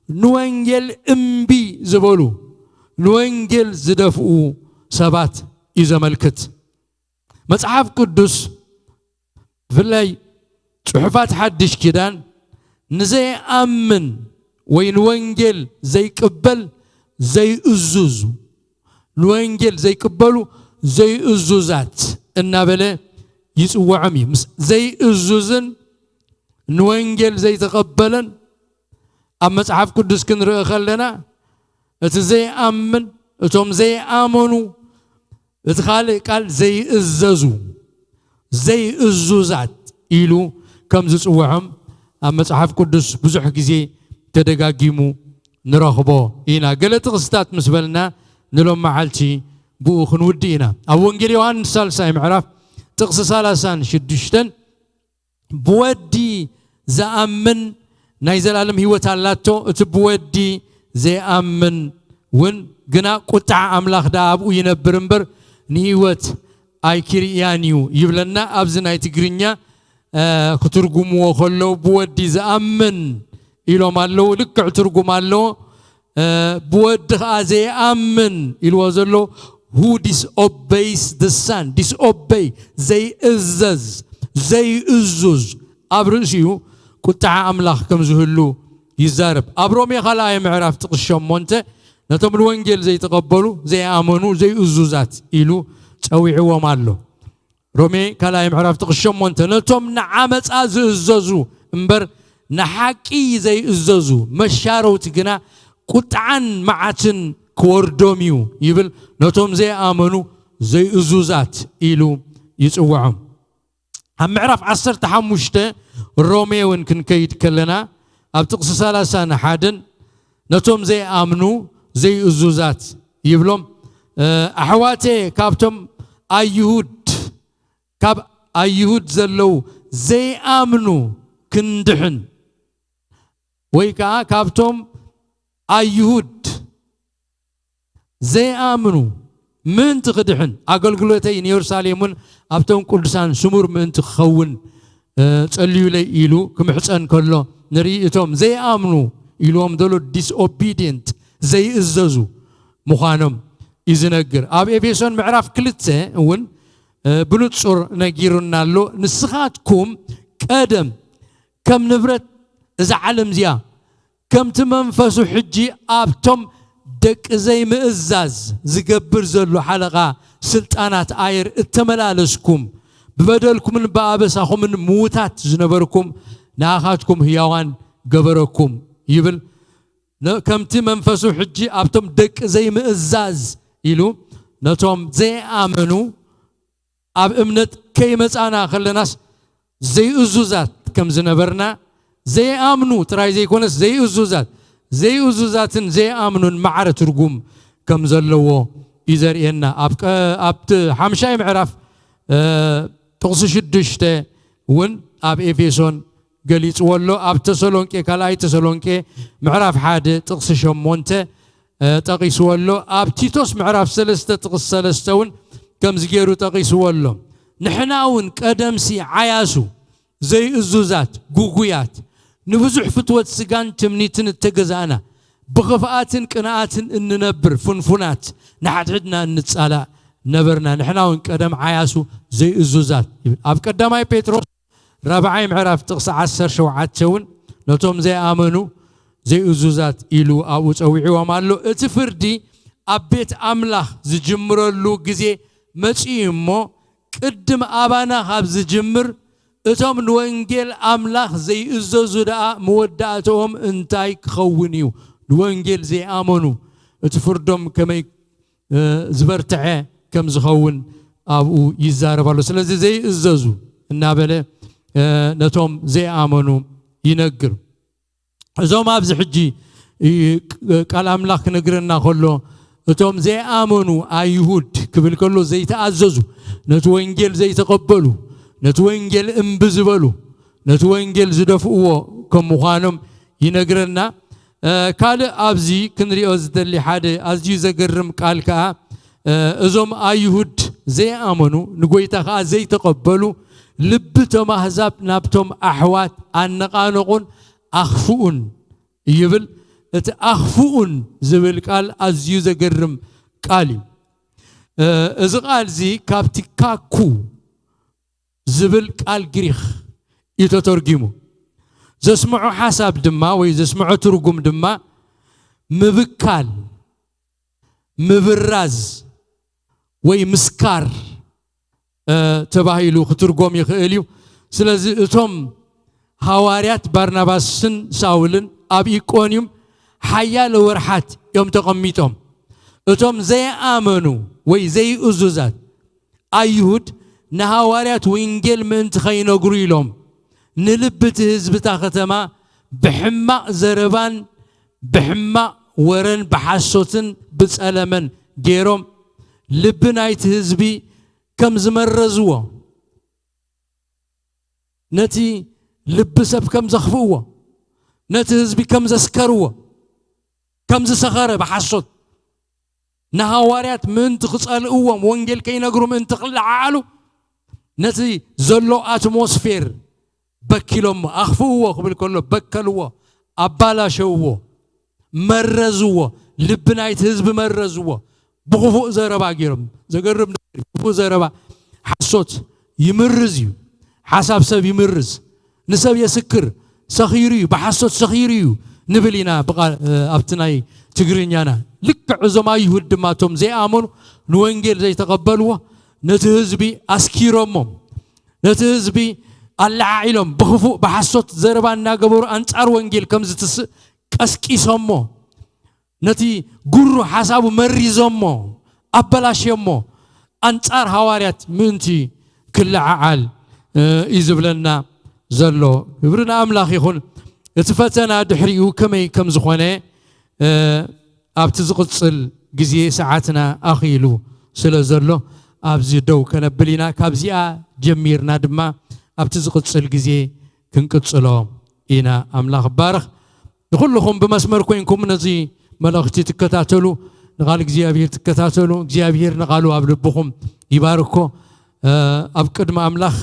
ንወንጌል እምቢ ዝበሉ፣ ንወንጌል ዝደፍኡ ሰባት እዩ ዘመልክት። መጽሓፍ ቅዱስ፣ ብፍላይ ጽሑፋት ሓድሽ ኪዳን፣ ንዘይኣምን ወይ ንወንጌል ዘይቅበል ዘይእዙዝ፣ ንወንጌል ዘይቅበሉ ዘይእዙዛት እናበለ ይጽውዖም እዩ። ምስ ዘይእዙዝን ንወንጌል ዘይተቐበለን ኣብ መጽሓፍ ቅዱስ ክንርኢ ከለና፣ እቲ ዘይኣምን፣ እቶም ዘይኣመኑ፣ እቲ ካልእ ቃል ዘይእዘዙ፣ ዘይእዙዛት ኢሉ ከም ዝጽውዖም ኣብ መጽሓፍ ቅዱስ ብዙሕ ግዜ ተደጋጊሙ ንረኽቦ ኢና። ገለ ጥቕስታት ምስ በልና ንሎም መዓልቲ ብኡ ክንውዲ ኢና። ኣብ ወንጌል ዮሃንስ ሳልሳይ ምዕራፍ ጥቕሲ ሰላሳን ሽዱሽተን፣ ብወዲ ዝኣምን ናይ ዘላለም ህይወት ኣላቶ፣ እቲ ብወዲ ዘይኣምን እውን ግና ቁጥዓ ኣምላኽ ደኣ ኣብኡ ይነብር እምበር ንህይወት ኣይክርእያን እዩ ይብለና። ኣብዚ ናይ ትግርኛ፣ እ፣ ክትርጉምዎ ከለዉ ብወዲ ዝኣምን ኢሎም ኣለዉ። ልክዕ ትርጉም ኣለዎ። እ፣ ብወዲ ኸዓ ዘይኣምን ኢልዎ ዘሎ፣ who disobeys the son፣ disobey፣ ዘይእዘዝ፣ ዘይእዙዝ፣ ኣብ ርእሲኡ ቁጥዓ ኣምላኽ ከም ዝህሉ ይዛረብ። ኣብ ሮሜ ካልኣይ ምዕራፍ ጥቕሲ ሸሞንተ፣ ነቶም ንወንጌል ዘይተቐበሉ፣ ዘይኣመኑ፣ ዘይእዙዛት ኢሉ ጸዊዕዎም ኣሎ። ሮሜ ካልኣይ ምዕራፍ ጥቕሲ ሸሞንተ፣ ነቶም ንዓመጻ ዝእዘዙ እምበር ንሓቂ ዘይእዘዙ መሻረውቲ ግና ቁጥዓን መዓትን ክወርዶም እዩ ይብል። ነቶም ዘይኣመኑ ዘይእዙዛት ኢሉ ይጽውዖም። ኣብ ምዕራፍ ዓሰርተ ሓሙሽተ ሮሜ እውን ክንከይድ ከለና፣ ኣብ ጥቕሲ ሰላሳን ሓደን ነቶም ዘይኣምኑ ዘይእዙዛት ይብሎም። እ፣ ኣሕዋቴ፣ ካብቶም ኣይሁድ፣ ካብ ኣይሁድ ዘለዉ ዘይኣምኑ ክንድሕን፣ ወይ ከዓ ካብቶም ኣይሁድ ዘይኣምኑ ምእንቲ ክድሕን፣ ኣገልግሎተይ ንየሩሳሌም እውን ኣብቶም ቅዱሳን ስሙር ምእንቲ ክኸውን፣ እ፣ ጸልዩለይ ኢሉ ክምሕጸን ከሎ ንርኢ። እቶም ዘይኣምኑ ኢልዎም ዘሎ ዲስኦቢድየንት፣ ዘይእዘዙ ምዃኖም እዩ ዝነግር። ኣብ ኤፌሶን ምዕራፍ ክልተ እውን፣ እ፣ ብንጹር ነጊሩና ኣሎ። ንስኻትኩም ቀደም ከም ንብረት እዛ ዓለም እዚኣ፣ ከምቲ መንፈሱ ሕጂ ኣብቶም ደቂ ዘይምእዛዝ ዝገብር ዘሎ ሓለቓ ስልጣናት ኣየር እተመላለስኩም፣ ብበደልኩምን ብኣበሳኹምን ምዉታት ዝነበርኩም፣ ንኣኻትኩም ህያዋን ገበረኩም ይብል። ነ-፣ ከምቲ መንፈሱ ሕጂ ኣብቶም ደቂ ዘይምእዛዝ ኢሉ ነቶም ዘይኣመኑ፣ ኣብ እምነት ከይመጻና ከለናስ ዘይእዙዛት ከም ዝነበርና፣ ዘይኣምኑ ጥራይ ዘይኮነስ ዘይእዙዛት፣ ዘይእዙዛትን ዘይኣምኑን ማዕረ ትርጉም ከም ዘለዎ እዩ ዘርእየና። ኣብ ቀ-፣ ኣብቲ ሓምሻይ ምዕራፍ ጥቕሲ ሽዱሽተ እውን ኣብ ኤፌሶን ገሊፅዎ ኣሎ። ኣብ ተሰሎንቄ፣ ካልኣይ ተሰሎንቄ ምዕራፍ ሓደ ጥቕሲ ሸሞንተ ጠቒስዎ ኣሎ። ኣብ ቲቶስ ምዕራፍ ሰለስተ ጥቕሲ ሰለስተ እውን ከምዚ ገይሩ ጠቒስዎ ኣሎ። ንሕና እውን ቀደምሲ ዓያሱ ዘይእዙዛት፣ ጉጉያት፣ ንብዙሕ ፍትወት ስጋን ትምኒትን እተገዛእና፣ ብኽፍኣትን ቅንኣትን እንነብር ፍንፉናት፣ ንሓድሕድና እንጻላእ ነበርና። ንሕና እውን ቀደም ዓያሱ ዘይእዙዛት ይብል። ኣብ ቀዳማይ ጴጥሮስ ራብዓይ ምዕራፍ ጥቕሲ ዓሰርተ ሸውዓተ እውን ነቶም ዘይኣመኑ ዘይእዙዛት ኢሉ ኣብኡ ጸዊዕዎም ኣሎ። እቲ ፍርዲ ኣብ ቤት ኣምላኽ ዝጅምረሉ ግዜ መጺኡ እሞ፣ ቅድም ኣባና ካብ ዝጅምር፣ እቶም ንወንጌል ኣምላኽ ዘይእዘዙ ደኣ መወዳእትኦም እንታይ ክኸውን እዩ? ንወንጌል ዘይኣመኑ እቲ ፍርዶም ከመይ ዝበርትዐ ከም ዝኸውን ኣብኡ ይዛረብ ኣሎ። ስለዚ ዘይእዘዙ እናበለ ነቶም ዘይኣመኑ ይነግር። እዞም ኣብዚ ሕጂ ቃል ኣምላኽ ክነግረና ከሎ፣ እቶም ዘይኣመኑ ኣይሁድ ክብል ከሎ፣ ዘይተኣዘዙ፣ ነቲ ወንጌል ዘይተቐበሉ፣ ነቲ ወንጌል እምቢ ዝበሉ፣ ነቲ ወንጌል ዝደፍእዎ ከም ምዃኖም ይነግረና። ካልእ ኣብዚ ክንሪኦ ዝደሊ ሓደ ኣዝዩ ዘገርም ቃል ከኣ፣ እዞም ኣይሁድ ዘይኣመኑ፣ ንጎይታ ከኣ ዘይተቐበሉ፣ ልቢ እቶም ኣህዛብ ናብቶም ኣሕዋት ኣነቓነቑን ኣኽፍኡን ይብል። እቲ ኣኽፍኡን ዝብል ቃል ኣዝዩ ዘገርም ቃል እዩ። እዚ ቃል እዚ ካብቲ ካኩ ዝብል ቃል ግሪኽ እዩ ተተርጊሙ። ዘስምዖ ሓሳብ ድማ ወይ ዘስምዖ ትርጉም ድማ ምብካል፣ ምብራዝ ወይ ምስካር ተባሂሉ ክትርጎም ይኽእል እዩ። ስለዚ እቶም ሃዋርያት ባርናባስን ሳውልን ኣብ ኢቆንዩም ሓያለ ወርሓት እዮም ተቐሚጦም። እቶም ዘይኣመኑ ወይ ዘይእዙዛት ኣይሁድ ንሃዋርያት ወንጌል ምእንቲ ኸይነግሩ ኢሎም ንልቢ እቲ ህዝቢ እታ ከተማ ብሕማቕ ዘረባን ብሕማቕ ወረን ብሓሶትን ብጸለመን ገይሮም ልቢ ናይቲ ህዝቢ ከም ዝመረዝዎ፣ ነቲ ልቢ ሰብ ከም ዘኽፍእዎ፣ ነቲ ህዝቢ ከም ዘስከርዎ፣ ከም ዝሰኸረ ብሓሶት ንሃዋርያት ምእንቲ ክጸልእዎም፣ ወንጌል ከይነግሩ ምእንቲ ክለዓዓሉ፣ ነቲ ዘሎ ኣትሞስፌር በኪሎሞ፣ ኣኽፍእዎ ክብል ከሎ በከልዎ፣ ኣባላሸውዎ፣ መረዝዎ፣ ልቢ ናይቲ ህዝቢ መረዝዎ። ብኽፉእ ዘረባ ገይሮም፣ ዘገርም ነገር እዩ። ክፉእ ዘረባ፣ ሓሶት ይምርዝ እዩ። ሓሳብ ሰብ ይምርዝ፣ ንሰብ የስክር፣ ሰኺሩ እዩ፣ ብሓሶት ሰኺሩ እዩ ንብል ኢና ብቓ-፣ ኣብቲ ናይ ትግርኛና። ልክዕ እዞም ኣይሁድ ድማ እቶም ዘይኣመኑ ንወንጌል ዘይተቐበልዎ ነቲ ህዝቢ ኣስኪሮሞም፣ ነቲ ህዝቢ ኣለዓዒሎም ብኽፉእ ብሓሶት ዘረባ እናገበሩ ኣንጻር ወንጌል ከም ዝትስእ ቀስቂሶሞ፣ ነቲ ጉሩ ሓሳቡ መሪዞሞ፣ ኣበላሽዮሞ፣ ኣንጻር ሃዋርያት ምእንቲ ክለዓዓል እዩ ዝብለና ዘሎ። ክብሪ ንኣምላኽ ይኹን። እቲ ፈተና ድሕሪኡ ከመይ ከም ዝኾነ ኣብቲ ዝቕጽል ግዜ ሰዓትና ኣኺሉ ስለ ዘሎ ኣብዚ ደው ከነብል ኢና። ካብዚኣ ጀሚርና ድማ ኣብቲ ዝቕጽል ግዜ ክንቅጽሎ ኢና። ኣምላኽ ባርኽ። ንኹልኹም ብመስመር ኮይንኩም ነዚ መልእኽቲ ትከታተሉ፣ ንቓል እግዚኣብሔር ትከታተሉ፣ እግዚኣብሔር ንቓሉ ኣብ ልብኹም ይባርኮ። ኣብ ቅድሚ ኣምላኽ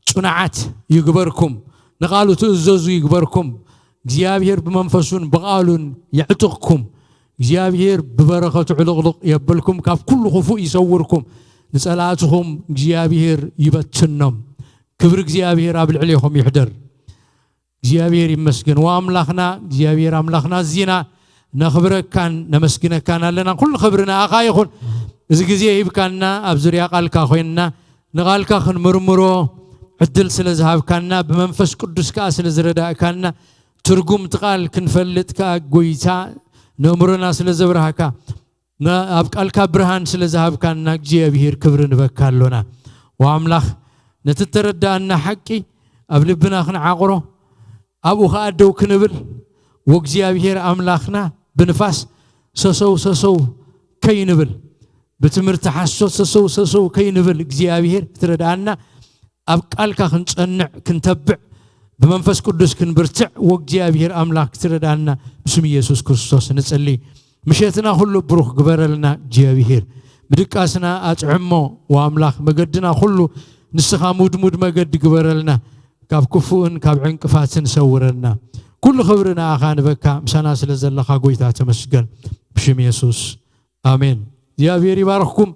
ጽኑዓት ይግበርኩም፣ ንቓሉ ትእዘዙ ይግበርኩም። እግዚኣብሔር ብመንፈሱን ብቓሉን የዕጥቕኩም። እግዚኣብሔር ብበረኸቱ ዕልቕልቕ የብልኩም፣ ካብ ኩሉ ክፉእ ይሰውርኩም። ንጸላእትኹም እግዚኣብሔር ይበትኖም። ክብሪ እግዚኣብሔር ኣብ ልዕሌኹም ይሕደር። እግዚኣብሔር ይመስገን። ወኣምላኽና እግዚኣብሔር ኣምላኽና፣ እዚና ነኽብረካን ነመስግነካን ኣለና። ኩሉ ክብሪ ንኣኻ ይኹን። እዚ ግዜ ሂብካና፣ ኣብ ዙርያ ቃልካ ኮይንና ንቓልካ ክንምርምሮ ዕድል ስለ ዝሃብካና፣ ብመንፈስ ቅዱስ ከኣ ስለ ዝረዳእካና፣ ትርጉም እቲ ቃል ክንፈልጥ ከኣ ጎይታ ነእምሮና ስለ ዘብርሃካ፣ ን-፣ ኣብ ቃልካ ብርሃን ስለ ዝሃብካና እግዚኣብሔር ክብሪ ንበካ ኣሎና። ወኣምላኽ ነቲ እተረዳእና ሓቂ ኣብ ልብና ክንዓቕሮ፣ ኣብኡ ኸኣ ደው ክንብል፣ ወእግዚኣብሔር ኣምላኽና ብንፋስ ሰሰው ሰሰው ከይንብል፣ ብትምህርቲ ሓሶት ሰሰው ሰሰው ከይንብል እግዚኣብሔር ክትረድኣና፣ ኣብ ቃልካ ክንጸንዕ ክንተብዕ፣ ብመንፈስ ቅዱስ ክንብርትዕ ወእግዚኣብሔር ኣምላኽ ክትረድኣና ብስም ኢየሱስ ክርስቶስ ንጽሊ። ምሸትና ኩሉ ብሩኽ ግበረልና እግዚኣብሔር። ምድቃስና ኣጥዕሞ ወኣምላኽ፣ መገድና ኩሉ ንስኻ ሙድሙድ መገዲ ግበረልና። ካብ ክፉእን ካብ ዕንቅፋትን ሰውረና። ኩሉ ክብሪ ንኣኻ ንበካ፣ ምሳና ስለ ዘለኻ ጎይታ ተመስገን። ብሽም የሱስ ኣሜን። እግዚኣብሔር ይባርኽኩም።